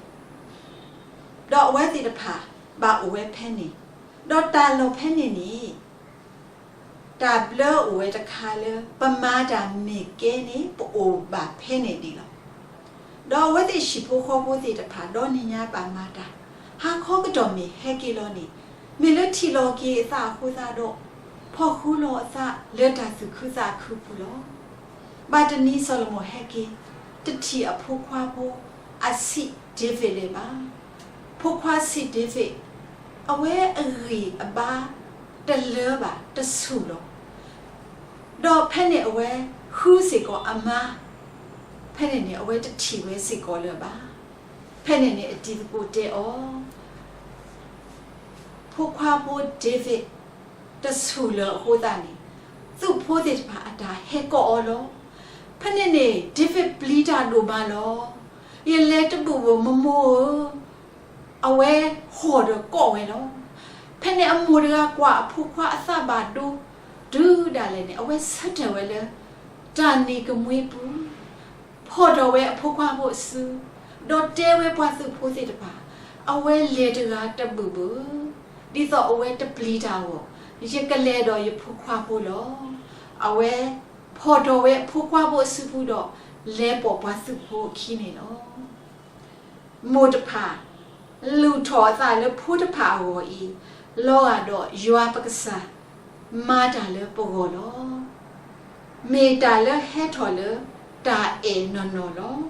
ဒီးအဝဲသ့ၣ်တဖၣ်ဘၣ်အိၣ်ဝဲဖဲန့ၣ်, ဒီးတၢ်လီၢ်ဖဲန့ၣ်န့ၣ် တၢ်ဘျၢအိၣ်ဝဲတခါလၢ ပမၤတၢ်မ့ၢ်ကဲန့ၣ် ပအိၣ်ဘၣ်ဖဲန့ၣ်ဒံးလီၤ. ဒီးအဝဲသ့ၣ်ဟံၣ်ဖိဃီဖိသ့ၣ်တဖၣ် ဒီနံၤညါဘၣ်မၤတၢ်, ဟါခီကတီၢ်မ့ၢ်ဟဲက့ၤလီၤန့ၣ်, မ့ၢ်လၢထံၣ်လီၤက့ၤအသးအဃိသတးဒီး, ဖီၣ်ဃူလီၤအသးလၢတၢ်သူၣ်ခုသးခုပူၤလီၤ. ဘၣ်တနံၤစီၤၡလိၤမိၣ်ဟဲက့ၤ, တထံၣ်အဖိခွါဖိအဆံးဒ့ဘ့ၣ်လၢၤဘၣ်. ဖိခွါဆံးဒ့ဘ့ၣ် အဝဲအဂံၢ်အဘါတလၢဘၣ်, တဆူၣ်လီၤ. ဒီးဖဲန့ၣ်အဝဲဃုစ့ၢ်ကီးအမါ, ဖဲန့ၣ်န့ၣ် အဝဲတထံၣ်ဝဲစ့ၢ်ကီးလၢၤဘၣ်. ဖဲန့ၣ်န့ၣ်အတံၤသကိးတဲအီၤ, ဖိခွါဖိဒ့ဘ့ၣ် တဆူၣ်လၢၤအဃိသတးန့ၣ်, သူၣ်ဖိသ့ၣ်တဖၣ်အတၢ်ဟဲကိးအီၤလီၤ. ဖဲန့ၣ်န့ၣ် ဒ့ဘ့ၣ်ပျံၤတၢ်ဒိၣ်မးလီၤ. ယလဲၤတဘူၣ်ဘၣ် မိၢ်မိၢ်ဧၢ, အဝဲဟီၣ်ဒီးကိးဝဲလီၤ. ဖဲန့ၣ်အမိၢ်တဂၤကွၢ်အဖိခွါအသးဘၣ်ဒိ, တုၤဒၣ်လဲာ်န့ၣ် အဝဲဆၢထၢၣ်ဝဲလၢတၢ်နံၤကမှံပူၤ, ဖီၣ်ထီၣ်ဝဲအဖိခွါဖိအစု, ဒီးတဲဝဲပှၤသုးဖိသ့ၣ်တဖၣ်, အဝဲလဲၤတဂၤတဘူၣ်ဘၣ်, ဒ်သိးအဝဲတပျံၤတၢ်အဂီၢ်, ယကလဲၤဒီးယဖိခွါဖိလီၤ. အဝဲဖီၣ်ထီၣ်ဝဲအဖိခွါဖိအစုပူၤဒီး လဲၤပိာ်ပှၤသုးဖိအခံန့ၣ်လီၤ. မိၢ်တဖၣ် လူၢ်ထီၣ်အသးလၢဖိတဖၣ်အဂီၢ်အံၤ, လီၤဂာ်ဒီးယွၤပကစၢ် မၤတၢ်လၢပဂီၢ်လီၤ. မ့ၢ်တၢ်လၢဟဲထီၣ်လၢတၢ်အဲၣ်နီၢ်နီၢ်လီၤ.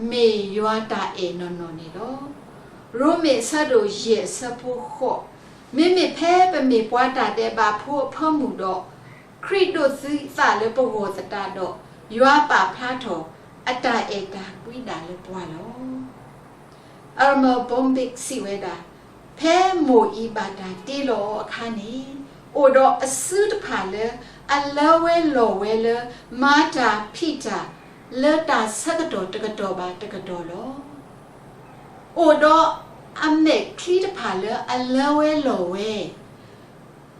မ့ၢ်ယွၤတၢ်အဲၣ်နီၢ်နီၢ်န့ၣ်လီၤ. ရိမ့ၤအဆၢဒိၣ်ယဲၢ်အဆၢဖိဃိး, မ့မ့ၢ်ဖဲပမ့ၢ်ပှၤတၢ်ဒဲးဘးဖိအဖၢမုၢ်ဒီး, ခရံာ်ဒိးသံအသးလၢပဂီၢ်သတးဒီး, ယွၤပာ်ဖျါထီၣ်အတၢ်အဲၣ်တၢ်ကွံဒၣ်လၢပှၤလီၤ. Elmer Bombick စံးဝဲဒၣ်, ဖဲမိၢ်အံၤဘၣ်တၢ်တ့လီၤအီၤအခါန့ၣ်, အိၣ်ဒီးအစုတဖၣ်လၢအလၢဝဲလီၤဝဲလၢ မၤတၢ်ဖံးတၢ်လၢတၢ်ဆၢကတီၢ်တကတီၢ်ဘၣ်တကတီၢ်လီၤ. အိၣ်ဒီးအမဲာ်ချံတဖၣ်လၢအလၢဝဲလီၤဝဲ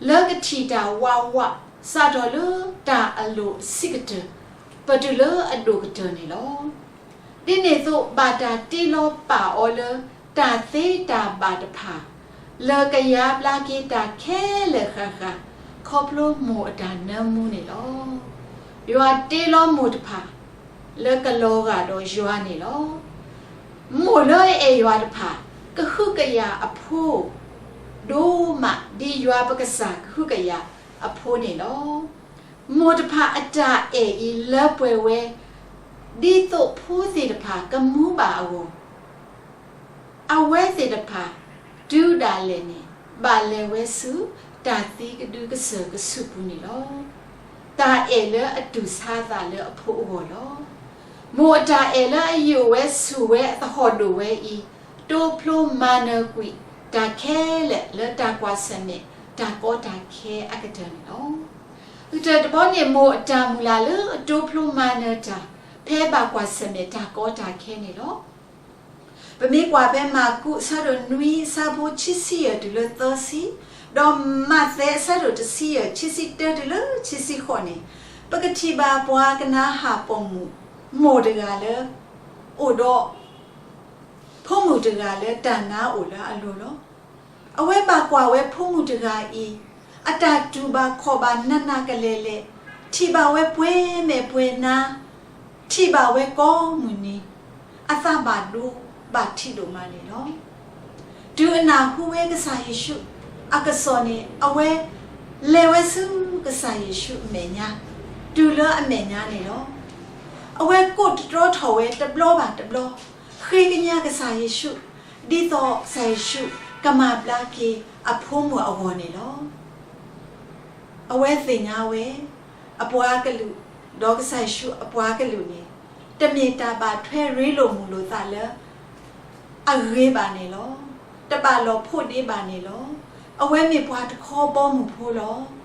လၢကထံၣ်တၢ်ဝးဝး စးထီၣ်လၢတၢ်အလိၤအဆံးကတၢၢ် ပတုၤလၢအဒိၣ်ကတၢၢ်န့ၣ်လီၤ. ဒ်န့ၣ်အသိး ဘၣ်တၢ်တ့လီၤပာ်အီၤလၢ တၢ်သ့တၢ်ဘၣ်တဖၣ် လၢကယါဘျါက့ၤတၢ်ခဲလၢာ်ဃၣ်ဃၣ် ခီဖျိမိၢ်အတၢ်နၢမူန့ၣ်လီၤ. ယွၤတ့လီၤမိၢ်တဖၣ် လၢကလီၤဂာ်ဒီးယွၤန့ၣ်လီၤ. မိၢ်လၢအအဲၣ်ယွၤတဖၣ် ကဟုကယာ်အဖိ ဒိၣ်မး ဒ်ယွၤပကစၢ်ကဟုကယာ်အဖိန့ၣ်လီၤ. မိၢ်တဖၣ်အတၢ်အဲၣ်အံၤလၢပှဲၤဝဲ ဒ်သိးဖိသ့ၣ်တဖၣ်ကမူဘၣ်အဂီၢ် အဝဲသ့ၣ်တဖၣ် တုၤဒၣ်လဲာ်န့ၣ် ဘၣ်လဲၤဝဲဆူ တၢ်သံကဒုကစၢၢ်ကဆူးပူၤန့ၣ်လီၤ. တၢ်အဲၣ်လၢအတူၢ်ဆါအသးလၢအဖိအဂီၢ်လီၤ. မိၢ်အတၢ်အဲၣ်လၢအယိာ်ဝဲဆူၣ်ဝဲအသဟီၣ်ဒိၣ်ဝဲအံၤ တိဖျိမၤနၢၤကွံာ်တၢ်ခဲလၢာ်လၢတၢ်ကွၢ်ဆၢၣ်မဲာ် တၢ်ကီတၢ်ခဲအကတၢၢ်န့ၣ်လီၤ. အကတၢၢ်တဘီန့ၣ် မိၢ်အတၢ်မုၢ်လၢ်လၢအတိဖျိမၤနၢၤတၢ် ဖဲဘၣ်ကွၢ်ဆၢၣ်မဲာ်တၢ်ကီတၢ်ခဲန့ၣ်လီၤ. ပမ့ၢ်ကွၢ်ဖဲမၢ်ကူးအဆၢဒိၣ်နွံအဆၢဖိခံဆံယဲၢ်တုၤလၢသၢဆံ, ဒီးမးသဲအဆၢဒိၣ်တဆံယဲၢ်ခံဆံတၢတုၤလၢခံဆံဃိးန့ၣ်, ပကထံၣ်ဘၣ်ပှၤကနၤဧၣ်ပိာ်မုၣ် မိၢ်တဂၤလၢ အိၣ်ဒီး ဖိမုၣ်တဂၤလၢတၢ်နါအိၣ်လၢအလိၤလီၤ. အဝဲဘၣ်ကွၢ်ဝဲဖိမုၣ်တဂၤအံၤ အတၢ်တူၢ်ဘၣ်ခီၣ်ဘၣ်နးနးကလဲာ်လဲာ်, ထံၣ်ဘၣ်ဝဲပှဲၤမဲာ်ပှဲၤနါ, ထံၣ်ဘၣ်ဝဲကိးမုၢ်နံၤ, အသးဘၣ်ဒိဘၣ်ထံးဒိၣ်မးန့ၣ်လီၤ. တုၤအနၢ်ဟူဝဲကစၢ်ယ့ၣ်ၡူးအကစီၣ်န့ၣ် အဝဲလဲၤဝဲဆူကစၢ်ယ့ၣ်ၡူးအမဲာ်ညါ, တုၤလၢအမဲာ်ညါန့ၣ်လီၤ. အဝဲကိးတတြီထီၣ်ဝဲတဘျီဘၣ်တဘျီ, ဃ့ကညးကစၢ်ယ့ၣ်ၡူး, ဒ်သိးကစၢ်ယ့ၣ်ၡူးကမၤဘျါက့ၤအဖိမုၣ်အဂီၢ်န့ၣ်လီၤ. အဝဲသ့ၣ်ညါဝဲ အပှၤကလုာ်, ဒီးကစၢ်ယ့ၣ်ၡူးအပှၤကလုာ်န့ၣ် တမ့ၢ်တၢ်ဘၣ်ထွဲရ့လိာ်မုာ်လိာ်သးလၢ အဂ့ၤဘၣ်န့ၣ်လီၤ. တဘၣ်လီၤဖိးဒ့ဘၣ်န့ၣ်လီၤ. အဝဲမ့ၢ်ပှၤတခီဘီမုၢ်ဖိလီၤ.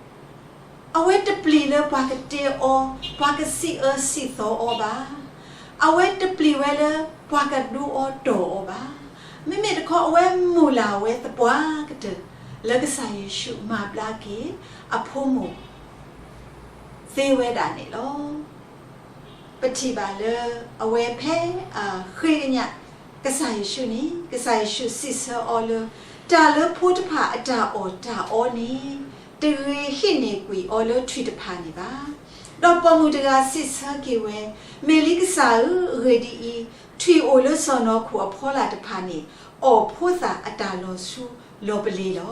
အဝဲတပျံၤလၢပှၤကတဲအီၤ, ပှၤကစံးအၢစံးသီအီၤဘၣ်. အဝဲတပျံၤဝဲလၢပှၤကဒူအီၤတီၢ်အီၤဘၣ်. မ့မ့ၢ်တခီ အဝဲမုၢ်လၢ်ဝဲသပှၢ်ကတၢၢ် လၢကစၢ်ယ့ၣ်ၡူးမၤဘျါက့ၤအဖိမုၣ်သ့ဝဲဒၣ်န့ၣ်လီၤ. ပထံၣ်ဘၣ်လၢအဝဲဖဲအဃ့ကညးကစၢ်ယ့ၣ်ၡူးန့ၣ် ကစၢ်ယ့ၣ်ၡူးစံးဆၢအီၤလၢ တၢ်လၢဖိတဖၣ်အတၢ်အီၣ်တၢ်အီန့ၣ် တဂ့ၤဟံးန့ၢ်ကွံာ်အီၤလၢထွံၣ်တဖၣ်န့ၣ်ဘၣ်. ဒီးပိာ်မုၣ်တဂၤစံးဆၢက့ၤဝဲ, မ့ၢ်လံကစၢ်ဧၢ, အဂ့ၢ်ဒ်အံၤ, ထွံၣ်အိၣ်လၢစီၢ်နီၤခိၣ်အဖီလာ်တဖၣ်န့ၣ် အီၣ်ဖိသၣ်အတၢ်လီၤဆူလီၤပလ့ၤလီၤ.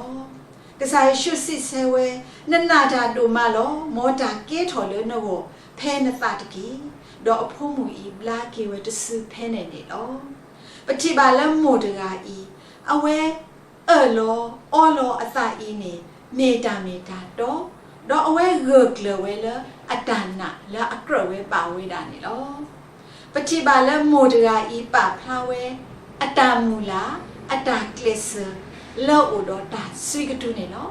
ကစၢ်ယ့ၣ်ၡူးစံးဆၢဝဲ, နနာ်တၢ်ဒိၣ်မးလီၤ. မ်တၢ်ကဲထီၣ်လၢနဂီၢ်ဖဲနသးတက့ၢ်. ဒီးအဖိမုၣ်အံၤဘျါက့ၤဝဲတစုဖဲန့ၣ်န့ၣ်လီၤ. ပထံၣ်ဘၣ်လၢမိၢ်တဂၤအံၤ အဝဲအၢၣ်လီၤအီလီၤအသးအံၤန့ၣ် မ့ၢ်တၢ်မ့ၢ်တၢ်တီ, ဒီးအဝဲဂၢၢ်ကျၢၤဝဲလၢအတၢ်နာ်လၢအကြၢးဝဲဘၣ်ဝဲဒၣ်န့ၣ်လီၤ. ပထံၣ်ဘၣ်လၢမိၢ်တဂၤအံၤပာ်ဖျါဝဲ အတၢ်မုၢ်လၢ် အတၢ်ကျဲးစၢး လၢအအိၣ်ဒီးတၢ်စုကတူန့ၣ်လီၤ.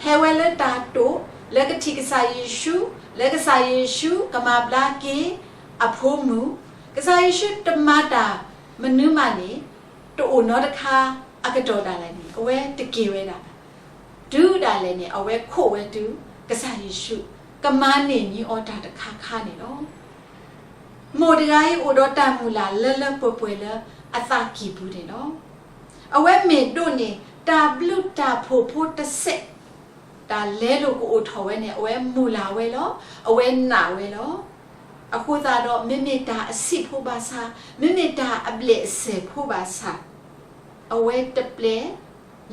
ဟဲဝဲလၢတၢ်တိာ် လၢကထံၣ်ကစၢ်ယ့ၣ်ၡူး, လၢကစၢ်ယ့ၣ်ၡူးကမၤဘျါက့ၤအဖိမုၣ်, ကစၢ်ယ့ၣ်ၡူးတမၤတၢ်မနုၤမးန့ၣ် တအိၣ်နီတခါအကတီၢ်ဒၣ်လဲာ်န့ၣ် အဝဲတက့ၤဝဲဒၣ် တုၤဒၣ်လဲာ်န့ၣ် အဝဲခိးဝဲတုၤ ကစၢ်ယ့ၣ်ၡူး ကမၤန့ၢ်န့ၢ်အီၤတၢ်တခါခါန့ၣ်လီၤ. မိၢ်တဂၤအံၤအိၣ်ဒီးတၢ်မုၢ်လၢ်လၢလၢပှဲၤပှဲၤလၢအသးကံၢ်ပူၤန့ၣ်လီၤ. အဝဲမ့ၢ်ဒိးန့ၢ်တၢ်ဘျုးတၢ်ဖှိၣ်ဖိတစဲး တၢ်လဲလိာ်ကအိၣ်ထီၣ်ဝဲန့ၣ် အဝဲမုၢ်လၢ်ဝဲလီၤ. အဝဲနာ်ဝဲလီၤ. အဃိသတးဒီး မ့မ့ၢ်တၢ်အဆံးဖိဘၣ်ဆၣ်, မ့မ့ၢ်တၢ်အဘျဲၣ်အစဲၤဖိဘၣ်ဆၣ်, အဝဲတပျဲ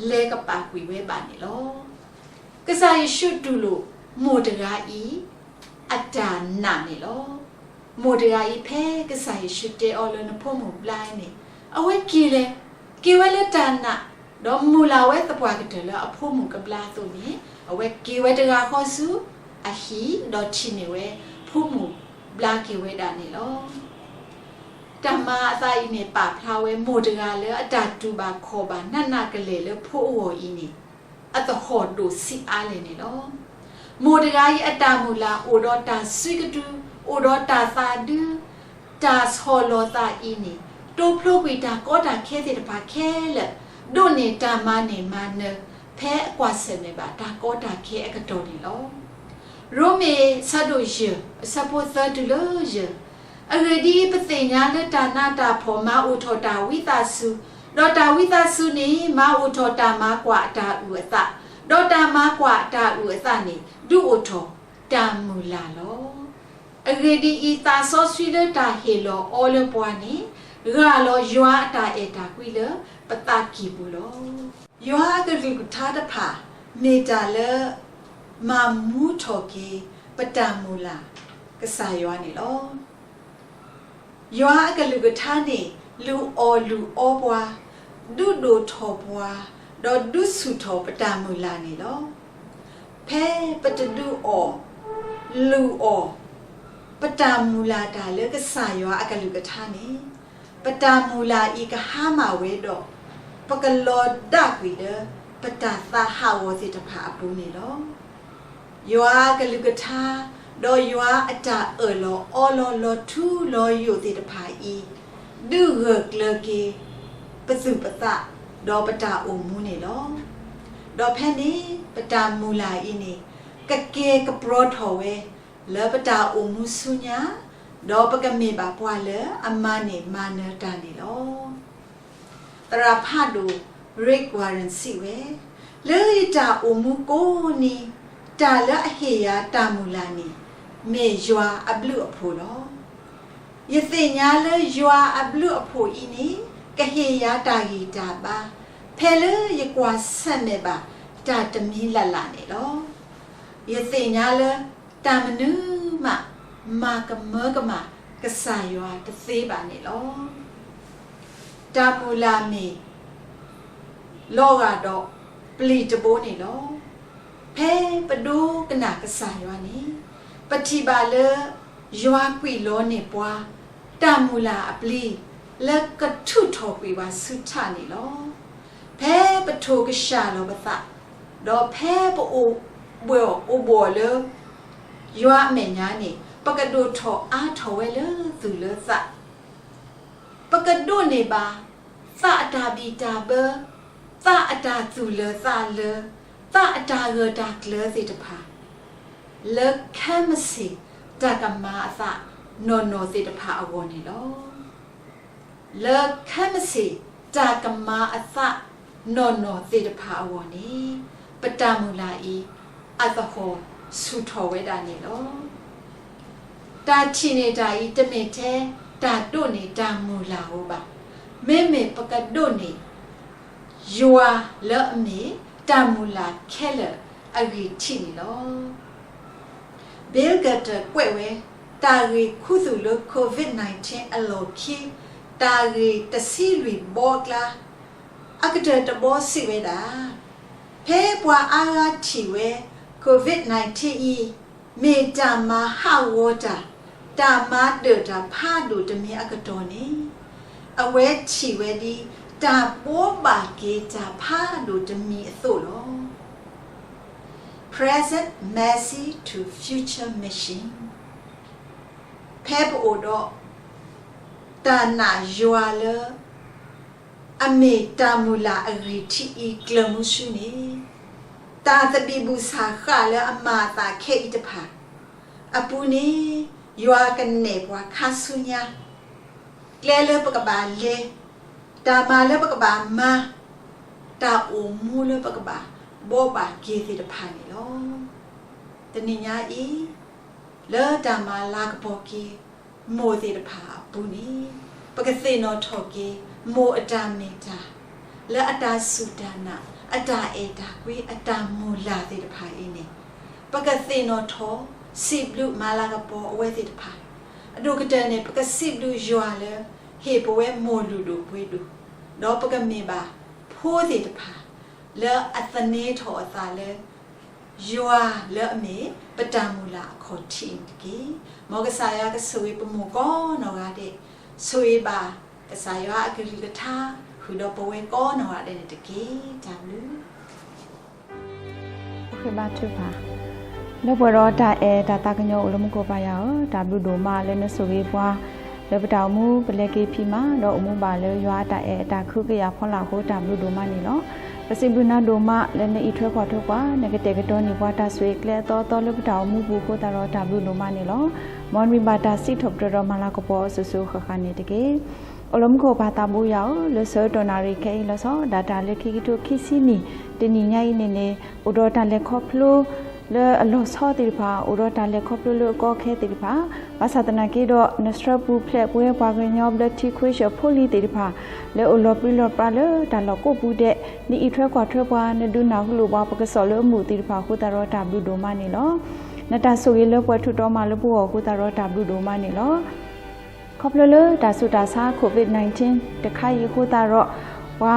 လဲၤကပာ်ကွံာ်ဝဲဘၣ်န့ၣ်လီၤ. ကစၢ်ယ့ၣ်ၡူးတူၢ်လိာ်မိၢ်တဂၤအံၤ အတၢ်နာ်န့ၣ်လီၤ. မိၢ်တဂၤအံၤဖဲကစၢ်ယ့ၣ်ၡူးတဲအီၤလၢနဖိမုၣ်ဘျါန့ၣ် အဝဲက့ၤလဲၤ, က့ၤဝဲလၢတၢ်နာ်, ဒီးမုၢ်လၢ်ဝဲသပှၢ်ကတၢၢ်လၢအဖိမုၣ်ကဘျါအသိးန့ၣ် အဝဲက့ၤဝဲတဂၤဃီဆူအဟံၣ် ဒီးထံၣ်န့ၢ်ဝဲဖိမုၣ်ဘျါက့ၤဝဲဒၣ်န့ၣ်လီၤ. တၢ်မၤအသးအံၤန့ၣ် ပာ်ဖျါဝဲမိၢ်တဂၤလၢအတၢ်တူၢ်ဘၣ်ခီၣ်ဘၣ်နးနးကလဲာ်လၢဖိအဂီၢ်အံၤန့ၣ် အသဟီၣ်ဒိၣ်ဆံးအါလဲၣ်န့ၣ်လီၤ. မိၢ်တဂၤအံၤအတၢ်မုၢ်လၢ်အိၣ်ဒီးတၢ်စုကတုၤ, အိၣ်ဒီးတၢ်သးဒူ, တၢ်ဆီၣ်လီၤသးအံၤန့ၣ် တိဖျိကွံာ်တၢ်ကီတၢ်ခဲသ့ၣ်တဖၣ်ခဲလၢာ်, ဒိးန့ၢ်တၢ်မၤန့ၢ်မၤနၢၤ ဖဲအကွၢ်ဆၢၣ်မဲာ်ဘၣ်တၢ်ကီတၢ်ခဲအကတီၢ်န့ၣ်လီၤ. ရိမ့ၤဆၢဒိၣ်ယဲၢ် အဆၢဖိသၢတုၤလၢယဲၢ်, အဂ့ၢ်ဒ်အံၤ, ပသ့ၣ်ညါလၢတၢ်နးတၢ်ဖှီၣ်မၤအိၣ်ထီၣ်တၢ်ဝံသးစူၤ, ဒီးတၢ်ဝံသးစူၤန့ၣ် မၤအိၣ်ထီၣ်တၢ်မၤကွၢ်အတၢ်အုၣ်အသး, ဒီးတၢ်မၤကွၢ်အတၢ်အုၣ်အသးန့ၣ် ဒုးအိၣ်ထီၣ်တၢ်မုၢ်လၢ်လီၤ. အဂ့ၢ်ဒ်အံၤ, သးစီဆှံလၢတၢ်ဟ့ၣ်လီၤအီလၢပှၤန့ၣ် ဂၢ်လီၤယွၤအတၢ်အဲၣ်တၢ်ကွံလၢပသးကံၢ်ပူၤလီၤ. ယွၤအကလုၢ်ကထါတဖၣ် မ့ၢ်တၢ်လၢ မၤမူထီၣ်က့ၤ ပတၢ်မုၢ်လၢ်ကစၢ်ယွၤန့ၣ်လီၤ. ယွၤအကလုၢ်ကထါန့ၣ် လုၢ်အီၣ်လုၢ်အီပှၤ, ဒုးဒိၣ်ထီၣ်ပှၤ, ဒီးဒုးဆူၣ်ထီၣ်ပတၢ်မုၢ်လၢ်န့ၣ်လီၤ. ဖဲပတဒုးအီၣ် လုၢ်အီၣ် ပတၢ်မုၢ်လၢ်တၢ်လၢကစၢ်ယွၤအကလုၢ်ကထါန့ၣ်, ပတၢ်မုၢ်လၢ်အံၤကဟါမၢ်ဝဲဒီး ပကလီၤဒၣ်ကွံာ်လၢ ပတၢ်သးဟးဂီၤသ့ၣ်တဖၣ်အပူၤန့ၣ်လီၤ. ယွၤအကလုၢ်ကထါ ဒီးယွၤအတၢ်အၢၣ်လီၤအီလီၤလီၤထူလီၤယိာ်သ့ၣ်တဖၣ်အံၤ ဒုးဂၢၢ်ကျၢၤက့ၤ ပသူၣ်ပသး ဒီးပတၢ်အိၣ်မူန့ၣ်လီၤ. ဒီးဖဲန့ၣ် ပတၢ်မုၢ်လၢ်အံၤန့ၣ် ကကဲကပြီထီၣ်ဝဲ လၢပတၢ်အိၣ်မူဆူညါ, ဒီးပကမ့ၢ်ဘၣ်ပှၤလၢအမၤန့ၢ်မၤနၢၤတၢ်န့ၣ်လီၤ. သရၣ်ဖးဒိၣ် Rick Warren စံးဝဲ, လၢယတၢ်အိၣ်မူကိးနံၤ တၢ်လၢအဟ့ၣ်ယၤတၢ်မုၢ်လၢ်န့ၣ် မ့ၢ်ယွၤအဘျုးအဖှိၣ်လီၤ. ယသ့ၣ်ညါလၢယွၤအဘျုးအဖှိၣ်အံၤန့ၣ် ကဟ့ၣ်ယၤတၢ်ဂံၢ်တၢ်ဘါ ဖဲလၢယကွၢ်ဆၢၣ်မဲာ်ဘၣ်တၢ်တမံၤလၢ်လၢ်န့ၣ်လီၤ. ယသ့ၣ်ညါလၢ တၢ်မနုၤမး မၤကမၢကမၣ်ကစၢ်ယွၤတသ့ဘၣ်န့ၣ်လီၤ. တၢ်မုၢ်လၢ်မ့ၢ် လီၤဂာ်ဒီးပျံၤတဘိန့ၣ်လီၤ. ဖဲပဒိကနၣ်ကစၢ်ယွၤန့ၣ် ပထံၣ်ဘၣ်လၢ ယွၤကွံာ်လီၤန့ၢ်ပှၤ တၢ်မုၢ်လၢ်အပျံၤ လၢကထုးထီၣ်ကွံာ်ပှၤဆူထၣ်န့ၣ်လီၤ. ဖဲပထိၣ်ကစၢ်လီၤပသး ဒီးဖဲပအိၣ်ဘှီၣ်အိၣ်ဘှီၣ်လၢ ယွၤအမဲာ်ညါန့ၣ် ပကဒိၣ်ထီၣ်အါထီၣ်ဝဲလၢသူၣ်လၢသး ပကဒိးန့ၢ်ဘၣ် သးအတၢ်ဘံၣ်တၢ်ဘၢ, သးအတၢ်သူၣ်လၢာ်သးလၢာ်, သးအတၢ်ဂၢၢ်တၢ်ကျၢၤသ့ၣ်တဖၣ် လၢခဲမုၢ်ဆ့ၣ်တၢ်ကမၤအသးနီၢ်နီၢ်သ့ၣ်တဖၣ်အဂီၢ်န့ၣ်လီၤ. လၢခဲမုၢ်ဆ့ၣ်တၢ်ကမၤအသးနီၢ်နီၢ်သ့ၣ်တဖၣ်အဂီၢ်န့ၣ် ပတၢ်မုၢ်လၢ်အံၤ အသဟီၣ်ဆူၣ်ထီၣ်ဝဲဒၣ်န့ၣ်လီၤ. တၢ်ထံၣ်န့ၢ်တၢ်အံၤ တမ့ၢ်ထဲတၢ်ဒိးန့ၢ်တၢ်မုၢ်လၢ်ဧိၤဘၣ်. မ့မ့ၢ်ပကဒိးန့ၢ် ယွၤလၢအမ့ၢ်တၢ်မုၢ်လၢ်ခဲလၢာ်အဂံၢ်ထံးန့ၣ်လီၤ. Bill Gates ကွဲးဝဲ တၢ်ဂ့ၢ်ခူသူၣ်လၢ COVID nineteen အလီၢ်ခံ တၢ်ဂ့ၢ်တဆံလွံၢ်ဘီအကျါ အကတၢၢ်တဘီစံးဝဲဒၣ်, ဖဲပှၤအါဂၤထံၣ်ဝဲ COVID nineteen အံၤ မ့ၢ်တၢ်မၤဟးဂီၤတၢ်, တၢ်မၤဒၢၣ်တၢ်ဖးဒိၣ်တမံၤအကတီၢ်န့ၣ်, အဝဲထံၣ်ဝဲဒ် တၢ်ဘိးဘၣ်က့ၤတၢ်ဖးဒိၣ်တမံၤအသိးလီၤ. Present Mercy to Future Mission ဖဲပအိၣ်ဒီး တၢ်နာ်ယွၤလၢ အမ့ၢ်တၢ်မုၢ်လၢ်အဂံၢ်ထံးအံၤကျၢၤမူဆူန့ၣ်, တၢ်သဘံၣ်ဘုၣ်ဆၣ်ဃၣ်လၢအမၤအသးခဲအံၤတဖၣ်အပူၤန့ၣ်, ယွၤကနဲၣ်ပှၤခါဆူညါ ကျဲလၢပကဘၣ်လဲၤ, တၢ်မၤလၢပကဘၣ်မၤ, တၢ်အိၣ်မူလၢပကဘၣ်ဘိးဘၣ်က့ၤသ့ၣ်တဖၣ်န့ၣ်လီၤ. တနံၤညါအံၤ လၢတၢ်မၤလၤကပီၤက့ၤ မိၢ်သ့ၣ်တဖၣ်အပူၤန့ၣ်, ပကသ့ၣ်နီၣ်ထီၣ်က့ၤ မိၢ်အတၢ်မ့ၢ်တၢ် လၢအတၢ်စူၢ်တၢ်နာ်, အတၢ်အဲၣ်တၢ်ကွံ, အတၢ်မုၢ်လၢ်သ့ၣ်တဖၣ်အံၤန့ၣ်, ပကသ့ၣ်နီၣ်ထီၣ် စံးဘျုးမၤလၤကပီၤအဝဲသ့ၣ်တဖၣ်, အဒိၣ်ကတၢၢ်န့ၣ် ပကစံးဘျုးယွၤလၢ ဟ့ၣ်ပဝဲမိၢ်လုၢ်ဒိၣ်ပှ့ၤဒိၣ်, ဒီးပကမ့ၢ်ဘၣ်ဖိသ့ၣ်တဖၣ် လၢအသန့ၤထီၣ်အသးလၢ ယွၤလၢအမ့ၢ်ပတၢ်မုၢ်လၢ်အခီၣ်ထံးန့ၣ်တက့ၢ်. မ်ကစၢ်ယွၤကဆိၣ်ဂ့ၤပမိၢ်ကိးနီၢ်ဂၤဒဲး, ဆိၣ်ဂ့ၤဘၣ်ကစၢ်ယွၤအကလုၢ်ကထါ ဃုာ်ဒီးပဝဲကိးနီၢ်ဂၤဒဲးန့ၣ်တက့ၢ်. တၢ်ဘျုး ပဃ့ဘါထုကဖၣ်, လၢပှဲၤဒီးတၢ်အဲၣ်တၢ်သးကညီၤအိၣ်လၢမူခိၣ်ပၢ်ယွၤဧၢ, တၢ်ဘျုးဒိၣ်မးလၢနဆိၣ်ဂ့ၤပှၤ လၢပတၢ်အိၣ်မူပလဲၤက့ၤဖံးမၤ ဒီးအိၣ်မူဘၣ်လၢယွၤအတၢ်အဲၣ်အတၢ်ခုကယာ်ဖီလာ်အဃိ တၢ်ဘျုးဒိၣ်မးန့ၣ်လီၤ. ပစံးဘျုးနၤဒိၣ်မးလၢနအံးထွဲကွၢ်ထွဲပှၤ နကတဲာ်ကတီၤန့ၢ်ပှၤတၢ်ဆိၣ်ဂ့ၤကျဲအသီအသီလၢပတၢ်အိၣ်မူပူၤအဃိသတးဒီး တၢ်ဘျုးဒိၣ်မးန့ၣ်လီၤ. မ်နမံၤဘၣ်တၢ်စံးထီၣ်ပတြၢၤဒီးမၤလၤကပီၤအီၤစိၤစိၤဃၣ်ဃၣ်န့ၣ်တက့ၢ်. အိၣ်လၢမူခိၣ်ပၢ်သးဘိယွၤဧၢ, လၢဆၢကတီၢ်နၣ်ရံၣ်ခဲအံၤလီၤဆီဒၣ်တၢ်လၢခံကထိခံဆံနံၣ် တနံၤညါအံၤန့ၣ်န့ၣ် အိၣ်ဒီးတၢ်လဲၤခီဖျိ လၢအလီၤဆီသ့ၣ်တဖၣ် အိၣ်ဒီးတၢ်လဲၤခီဖျိလၢအကီအခဲသ့ၣ်တဖၣ်, ဘၣ်ဆၣ်သနာ်က့ဒီး နဆှၢပူၤဖျဲးပဝဲပှၤကညီဘျၢထံခွ့ဆၢၣ်ဖိလံၤသ့ၣ်တဖၣ် လၢအိၣ်လီၤပြံလီၤပြါလၢတၢ်လီၢ်ကိးပူၤဒဲး, နအံးထွဲကွၢ်ထွဲပှၤ, နဒုးနၢ်ဟူလိာ်ပှၤ ပကစီၣ်လၢအမုာ်သ့ၣ်တဖၣ်အဃိသတးဒီးတၢ်ဘျုးဒိၣ်မးန့ၣ်လီၤ. နတၢ်ဆိၣ်ဂ့ၤလၢပှဲၤထူးတီၤမးလၢပဂီၢ်အဃိသတးဒီးတၢ်ဘျုးဒိၣ်မးန့ၣ်လီၤ. ခီဖျိလၢတၢ်ဆူးတၢ်ဆါ COVID nineteen တခါအံၤအဃိသတးဒီး ပှ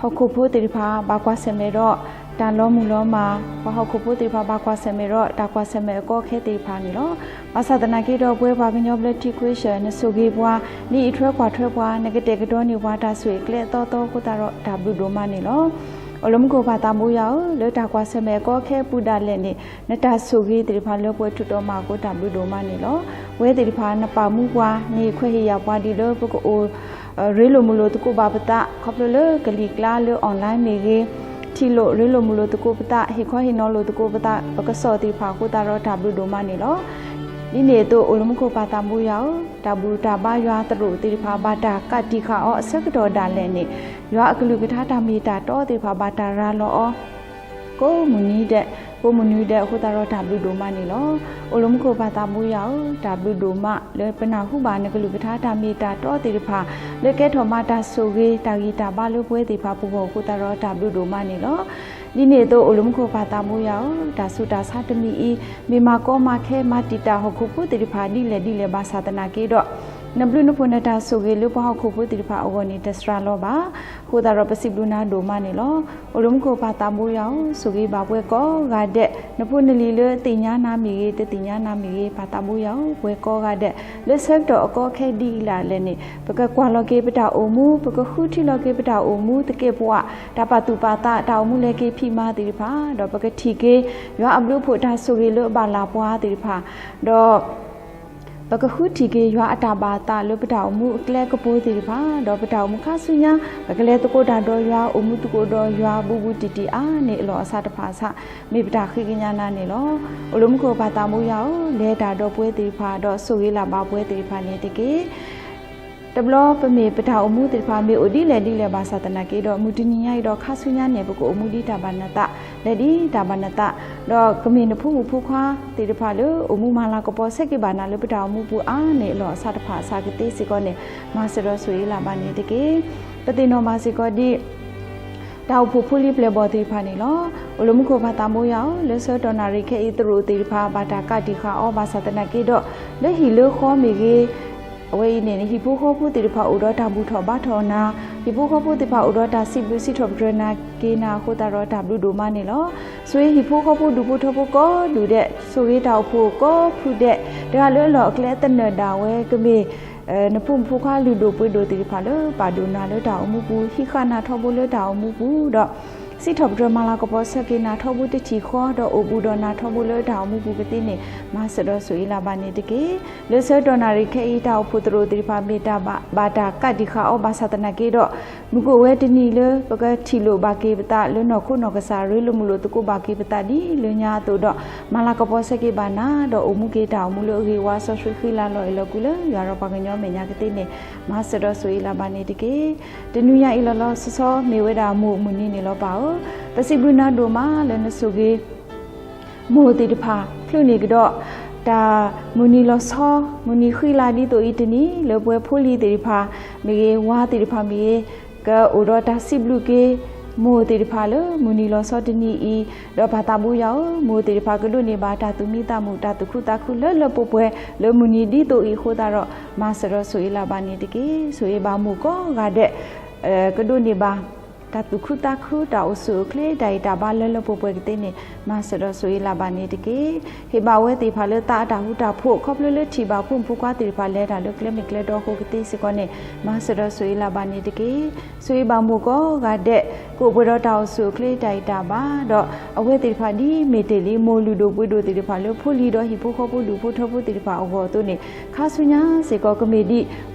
ၤဟီၣ်ခိၣ်ဖိသ့ၣ်တဖၣ် ဘၣ်ကွၢ်ဆၢၣ်မဲာ်ဒီးတၢ်လီၤမုၢ်လီၤမၢ်, ပှၤဟီၣ်ခိၣ်ဖိသ့ၣ်တဖၣ် ဘၣ်ကွၢ်ဆၢၣ်မဲာ်ဒီးတၢ်ကွၢ်ဆၢၣ်မဲာ်အကီအခဲသ့ၣ်တဖၣ်န့ၣ်လီၤ. ဘၣ်ဆၣ်သနာ်က့ဒီး ပဝဲပှၤကညီဘျၢထံခွ့ဆၢၣ် နဆိၣ်ဂ့ၤပှၤ, နအံးထွဲကွၢ်ထွဲပှၤ, နကတဲာ်ကတီၤန့ၢ်ပှၤတၢ်ဆိၣ်ဂ့ၤကျဲအသီသီအဃိသတးဒီးတၢ်ဘျုးဒိၣ်မးန့ၣ်လီၤ. အိၣ်လၢမူခိၣ်ပၢ်သးဘိယွၤဧၢ, လၢတၢ်ကွၢ်ဆၢၣ်မဲာ်အကီအခဲအပူၤဒၣ်လဲာ်န့ၣ် နတၢ်ဆိၣ်ဂ့ၤသ့ၣ်တဖၣ်လၢပှဲၤထူးတီၤမးအဃိတၢ်ဘျုးဒိၣ်မးန့ၣ်လီၤ. ပဝဲသ့ၣ်တဖၣ် နပာ်မူပှၤ, နဟ့ၣ်ခွဲးဟ့ၣ်ယာ်ပှၤဒ်လၢပကအိၣ် ရ့လိာ်မုာ်လိာ်သကိးဘၣ်ပသး ခီဖျိလၢကလံၤကျါလၢ online မ့ၢ်ဂ့ၤ, ထံၣ်လိာ်ရ့လိာ်မုာ်လိာ်သကိးပသး, ဟ့ၣ်ခီဟ့ၣ်နီၤလိာ်သကိးပသး ပကစီၣ်သ့ၣ်တဖၣ်အဃိသတးဒီးတၢ်ဘျုးဒိၣ်မးန့ၣ်လီၤ. ဒ်န့ၣ်အသိး အိၣ်လၢမူခိၣ်ပၢ်သးဘိယွၤဧၢ, တၢ်ဘူၣ်တၢ်ဘါယွၤသရိာ်သ့ၣ်တဖၣ် ဘၣ်တၢ်ကးတံာ်ဃာ်အီၤအဆၢကတီၢ်ဒၣ်လဲာ်န့ၣ် ယွၤအကလုၢ်ကထါတၢ်မ့ၢ်တၢ်တီသ့ၣ်တဖၣ် ဘၣ်တၢ်ရၤလီၤအီၤ ကိးမုၢ်နံၤဒဲး, ကိးမုၢ်နံၤဒဲးအဃိသတးဒီးတၢ်ဘျုးဒိၣ်မးန့ၣ်လီၤ. အိၣ်လၢမူခိၣ်ပၢ်သးဘိယွၤဧၢ, တၢ်ဘျုးဒိၣ်မးလၢပနၢ်ဟူဘၣ်နကလုၢ်ကထါတၢ်မ့ၢ်တၢ်တီသ့ၣ်တဖၣ် လၢကဲထီၣ်မးတၢ်ဆိၣ်ဂ့ၤတၢ်ဂံၢ်တၢ်ဘါလၢပဝဲသ့ၣ်တဖၣ်ပဂီၢ်အဃိသတးဒီးတၢ်ဘျုးဒိၣ်မးန့ၣ်လီၤ. ဒ်န့ၣ်အသိး အိၣ်လၢမူခိၣ်ပၢ်သးဘိယွၤဧၢ, တၢ်ဆူးတၢ်ဆါတမံၤအံၤ မ့ၢ်မၤကီမၤခဲမၤတံာ်တာ်ဟီၣ်ခိၣ်ဖိသ့ၣ်တဖၣ်ဒ်လဲၣ်ဒ်လဲၣ်ဘၣ်ဆၣ်သနာ်က့ဒီး နဘျုးနဖှိၣ်နတၢ်ဆိၣ်ဂ့ၤလၢပှၤဟီၣ်ခိၣ်ဖိသ့ၣ်တဖၣ်အဂီၢ်န့ၣ် တစှၤလီၤဘၣ်. အဃိသတးဒီးပစံးဘျုးနၤဒိၣ်မးန့ၣ်လီၤ. အိၣ်လၢမူခိၣ်ပၢ်သးဘိယွၤဧၢ, ဆိၣ်ဂ့ၤဘၣ်ပှၤကိးဂၤဒဲး, နဖိနလံၤလၢသ့ၣ်ညါနၤမ့ၢ်ဂ့ၤ, တသ့ၣ်ညါနၤမ့ၢ်ဂ့ၤ, ပၢ်သးဘိယွၤဧၢ, ပှၤကိးဂၤဒဲး လၢဆၢကတီၢ်အကီအခဲဒ်အံၤဒၣ်လဲာ်န့ၣ် ပကကွၢ်လီၤက့ၤပတၢ်အိၣ်မူ, ပကဃုထံၣ်လီၤက့ၤပတၢ်အိၣ်မူသကဲးပဝး, တၢ်ပာ်သူၣ်ပာ်သး, တၢ်အိၣ်မူလဲၤက့ၤဖံးမၤသ့ၣ်တဖၣ်, ဒီးပကထံၣ်က့ၤ ယွၤအဘျုးအဖှိၣ်တၢ်ဆိၣ်ဂ့ၤလၢအဘၣ်လၢ်ပှၤသ့ၣ်တဖၣ်, ဒီး ပကဃုထံၣ်က့ၤယွၤအတၢ်ဘၣ်အသးလၢပတၢ်အိၣ်မူအကျဲကပူၤသ့ၣ်တဖၣ်, ဒီးပတၢ်အိၣ်မူခါဆူညါ ပကလဲၤသကိးတၢ်ဒီးယွၤ, အိၣ်မူသကိးဒီးယွၤဘူးဘူးတံၢ်တံၢ်အါန့ၢ်အလီၢ်အစးတဖၣ်အဆၣ် မ့ၢ်ပတၢ်ဃ့ကညးနၤန့ၣ်လီၤ. အိၣ်လၢမူခိၣ်ပၢ်သးဘိယွၤဧၢ, လဲၤတၢ်ဒီးပဝဲသ့ၣ်တဖၣ် ဒီးဆိၣ်ဂ့ၤလၢ်ဘၣ်ပဝဲသ့ၣ်တဖၣ်န့ၣ်တက့ၢ်. တဘျီပမ့ၢ်ပတၢ်အိၣ်မူသ့ၣ်တဖၣ် မ့ၢ်အိၣ်ဒ်လဲၣ်ဒ်လဲၣ်ဘၣ်ဆၣ်သနာ်က့ဒီး မုၢ်တနံၤညါအံၤဒီးခါဆူညါန့ၣ် ပကအိၣ်မူဒ်တၢ်ဘၣ်နသး, လဲၤဒ်တၢ်ဘၣ်နသး, ဒီးကမ့ၢ်နဖိမုၣ်ဖိခွါသ့ၣ်တဖၣ်လၢ အိၣ်မူမၤလၤကပီၤဆၢက့ၤဘၣ်နၤလၢပတၢ်အိၣ်မူပူၤအါန့ၢ်အလီၢ်အစးတဖၣ်အဆၣ်ကသ့စ့ၢ်ကီးန့ၣ် မၤစၢၤဒီးဆိၣ်ဂ့ၤလၢ်ဘၣ်န့ၣ်တက့ၢ်. ပသ့ၣ်နီၣ်ဘၣ်စ့ၢ်ကီးဒ် တၢ်အိၣ်ဖှိၣ်ဖိလံၤပျဲၢ်ဘီၣ်သ့ၣ်တဖၣ်န့ၣ်လီၤ. အိၣ်လၢမူခိၣ်ပၢ်သးဘိယွၤဧၢ, လၢဆၢကတီၢ်နၣ်ရံၣ်ခဲအံၤသရိာ်သ့ၣ်တဖၣ် ဘၣ်တၢ်ကးတံာ်ဃာ်အီၤဘၣ်ဆၣ်သနာ်က့ဒီး လၢဟံၣ်လၢဃီမ့ၢ်ဂ့ၤ အဝဲအံၤန့ၣ် ဟံၣ်ဖိဃီဖိသ့ၣ်တဖၣ်အိၣ်ဒီးတၢ်ဘူၣ်ထီၣ်ဘါထီၣ်နၤ, ဟံၣ်ဖိဃီဖိသ့ၣ်တဖၣ်အိၣ်ဒီးတၢ်စံးဘျုးစံးထီၣ်ပတြၢၤနၤက့ၤနၤအဃိသတးဒီးတၢ်ဘျုးဒိၣ်မးန့ၣ်လီၤ. ဆိၣ်ဂ့ၤဟံၣ်ဖိဃီဖိဒူၣ်ဖိထၢဖိကိးဒူၣ်ဒဲး, ဆိၣ်ဂ့ၤတၢ်အိၣ်ဖှိၣ်ကိးဖုဒဲး, တဂၤလၢအလီၢ်အကျဲသနၢၣ်ဒၣ်ဝဲကမ့ၢ် နဖိမုၣ်ဖိခွါလုၢ်ဒိၣ်ပှ့ၤဒိၣ်သ့ၣ်တဖၣ်လၢ ပာ်ဒိၣ်နၤလၢတၢ်အိၣ်မူပူၤ ဟံးဃာ်နၤထီဘိလၢတၢ်အိၣ်မူပူၤဒီး စံးထီၣ်ပတြၢၤမၤလၤကပီၤဆၢက့ၤနၤထီဘိတထံၣ်ဃီ ဒီးအိၣ်ဘူးဒီးနၤထီဘိလၢတၢ်အိၣ်မူပူၤကသ့န့ၣ် မၤစၢၤဒီးဆိၣ်ဂ့ၤလၢ်ဘၣ်န့ၣ်တက့ၢ်. လၢဆၢကတီၢ်နၣ်ရံၣ်ခဲအံၤ တၢ်အိၣ်ဖှိၣ်သရိာ်သ့ၣ်တဖၣ်မ့ၢ်တၢ်ဘၣ်တၢ်ကးတံာ်ဃာ်အီၤဘၣ်ဆၣ်သနာ်က့ဒီး မုၢ်ကအိၣ်ဝဲတနံၤလၢ ပကထံၣ်လိာ်ဘၣ်က့ၤပသးလၢနီၢ်ခိနီၢ်ကစၢ် ရ့လိာ်မုာ်လိာ်သကိးဘၣ်က့ၤပသးဒ်လၢညါအသိးဒီး မၤလၤကပီၤဆၢက့ၤဘၣ်နၤ ဒီးအိၣ်မူက့ၤတၢ်အိၣ်မူလၢအဂ့ၤဝါစီဆှံဃံလၤလီၤအဲၣ်လီၤကွံလၢယွၤဒီးပှၤကညီမဲာ်ညါကသ့န့ၣ် မၤစၢၤဒီးဆိၣ်ဂ့ၤလၢ်ဘၣ်န့ၣ်တက့ၢ်. တနွံညါအံၤလီၤလီၤဆီဆီ မ့ၢ်ဝဲဒၣ်မိၢ်မုၢ်နံၤန့ၣ်လီၤပၢ်ဧၢ, ပစံးဘျုးနၤဒိၣ်မးလၢနဆိၣ်ဂ့ၤ မိၢ်သ့ၣ်တဖၣ် ချုးန့ၢ်ကဒီး တၢ်မုၢ်နံၤလီၤဆီ မုၢ်နံၤဃံလၤဒ်သိးအံၤတနံၤ လၢပဝဲဖိလံၤသ့ၣ်တဖၣ်မ့ၢ်ဂ့ၤ ဝၤသ့ၣ်တဖၣ်မ့ၢ်ဂ့ၤ ကအိၣ်ဒီးတၢ်စံးဘျုးက့ၤ မိၢ်သ့ၣ်တဖၣ်လၢမုၢ်နံၤလီၤဆီတနံၤအံၤ, ဒီးပၢ်သးဘိယွၤဧၢ, မိၢ်သ့ၣ်တဖၣ်ကဒိးန့ၢ်ဘၣ်တၢ်သူၣ်မံသးမုာ် တၢ်သူၣ်ခုသးခုလၢလၢပှဲၤပှဲၤ လၢမုၢ်နံၤဒ်သိးအံၤအဃိသတးဒီး မၤစၢၤဒီးဆိၣ်ဂ့ၤလၢ်ဘၣ်န့ၣ်တက့ၢ်. ဆိၣ်ဂ့ၤဘၣ်မိၢ်ကိးဂၤဒဲး ကဒိးန့ၢ်ဘၣ် တၢ်သူၣ်ခုသးခု တၢ်အိၣ်ဆူၣ်အိၣ်ချ့ တၢ်ဂံၢ်တၢ်ဘါလၢလၢပှဲၤပှဲၤကသ့န့ၣ် မၤစၢၤဒီးဆိၣ်ဂ့ၤလၢ်ဘၣ်န့ၣ်တက့ၢ်. ဟ့ၣ်ဘၣ်ဝဲသ့ၣ်တဖၣ်လၢသးအတၢ်ဃူတၢ်ဖိး ခီဖျိလၢထံၣ်ဘၣ်ဖိမုၣ်ဖိခွါသ့ၣ်တဖၣ်လဲၤတၢ်လၢကျဲမ့ၢ်ကျဲတီအဃိကသ့စ့ၢ်ကီးန့ၣ် မၤစၢၤဒီးဆိၣ်ဂ့ၤလၢ်ဘၣ်န့ၣ်တက့ၢ်. ဆိၣ်ဂ့ၤဘၣ်မိၢ်ကိးဂၤဒဲး ကအိၣ်ပှဲၤဒီးတၢ်အိၣ်ဆူၣ်အိၣ်ချ့ တၢ်ဂံၢ်တၢ်ဘါ ဒီးအဝဲသ့ၣ်တဖၣ်ဒ်မ့ၢ်တ့ၢ်လံ မိၢ်လုၢ်ဒိၣ်ပှ့ၤဒိၣ်သ့ၣ်တဖၣ်လၢဖိလံၤဒီးဟံၣ်ဖိဃီဖိဒူၣ်ဖိထၢဖိသ့ၣ်တဖၣ်အဂီၢ်အသိးန့ၣ် ခါဆူညါစ့ၢ်ကီးကမ့ၢ်ဒ်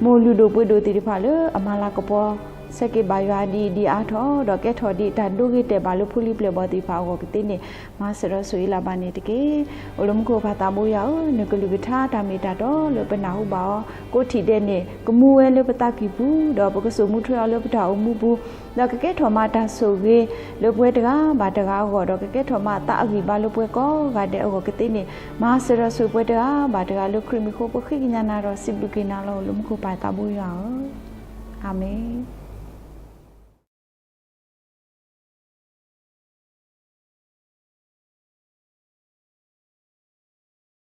မိၢ်လုၢ်ဒိၣ်ပှ့ၤဒိၣ်သ့ၣ်တဖၣ်လၢအမၤလၤကပီၤ ဆၢက့ၤဘၣ်ယွၤဒ်အံၤဒ်အါထီၣ် ဒီးကဲထီၣ်ဒ်တၢ်ဒိဂ့ၤတဲာ်ဘၣ်လၢဖိလံၤပျဲၢ်ဘီၣ်သ့ၣ်တဖၣ်အဂီၢ်ကသ့န့ၣ် မၤစၢၤဒီးဆိၣ်ဂ့ၤလၢ်ဘၣ်န့ၣ်တက့ၢ်. အိၣ်လၢမူခိၣ်ပၢ်သးဘိယွၤဧၢ, နကလုၢ်ကထါတၢ်မ့ၢ်တၢ်တီလၢပနၢ်ဟူဘၣ်အီၤ ကိးထံၣ်ဒဲးန့ၣ် ကမူဝဲလၢပသးကံၢ်ပူၤ ဒီးပကစိာ်မူထွဲအီၤလၢပတၢ်အိၣ်မူပူၤ ဒီးကကဲထီၣ်မးတၢ်ဆိၣ်ဂ့ၤ လၢပှၤတဂၤဘၣ်တဂၤအဂီၢ် ဒီးကကဲထီၣ်မးသးအဂံၢ်ဘါလၢပှၤကိးဂၤဒဲးအဂီၢ်ကသ့န့ၣ် မၤစၢၤဒီးဆိၣ်ဂ့ၤပှၤတဂၤဘၣ်တဂၤလၢခရံာ်မံၤအဃိ ပဃ့ကညးနၤဒီးစံးဘျုးက့ၤနၤလီၤ. အိၣ်လၢမူခိၣ်ပၢ်သးဘိယွၤဧၢ, အၤမ့ၣ်.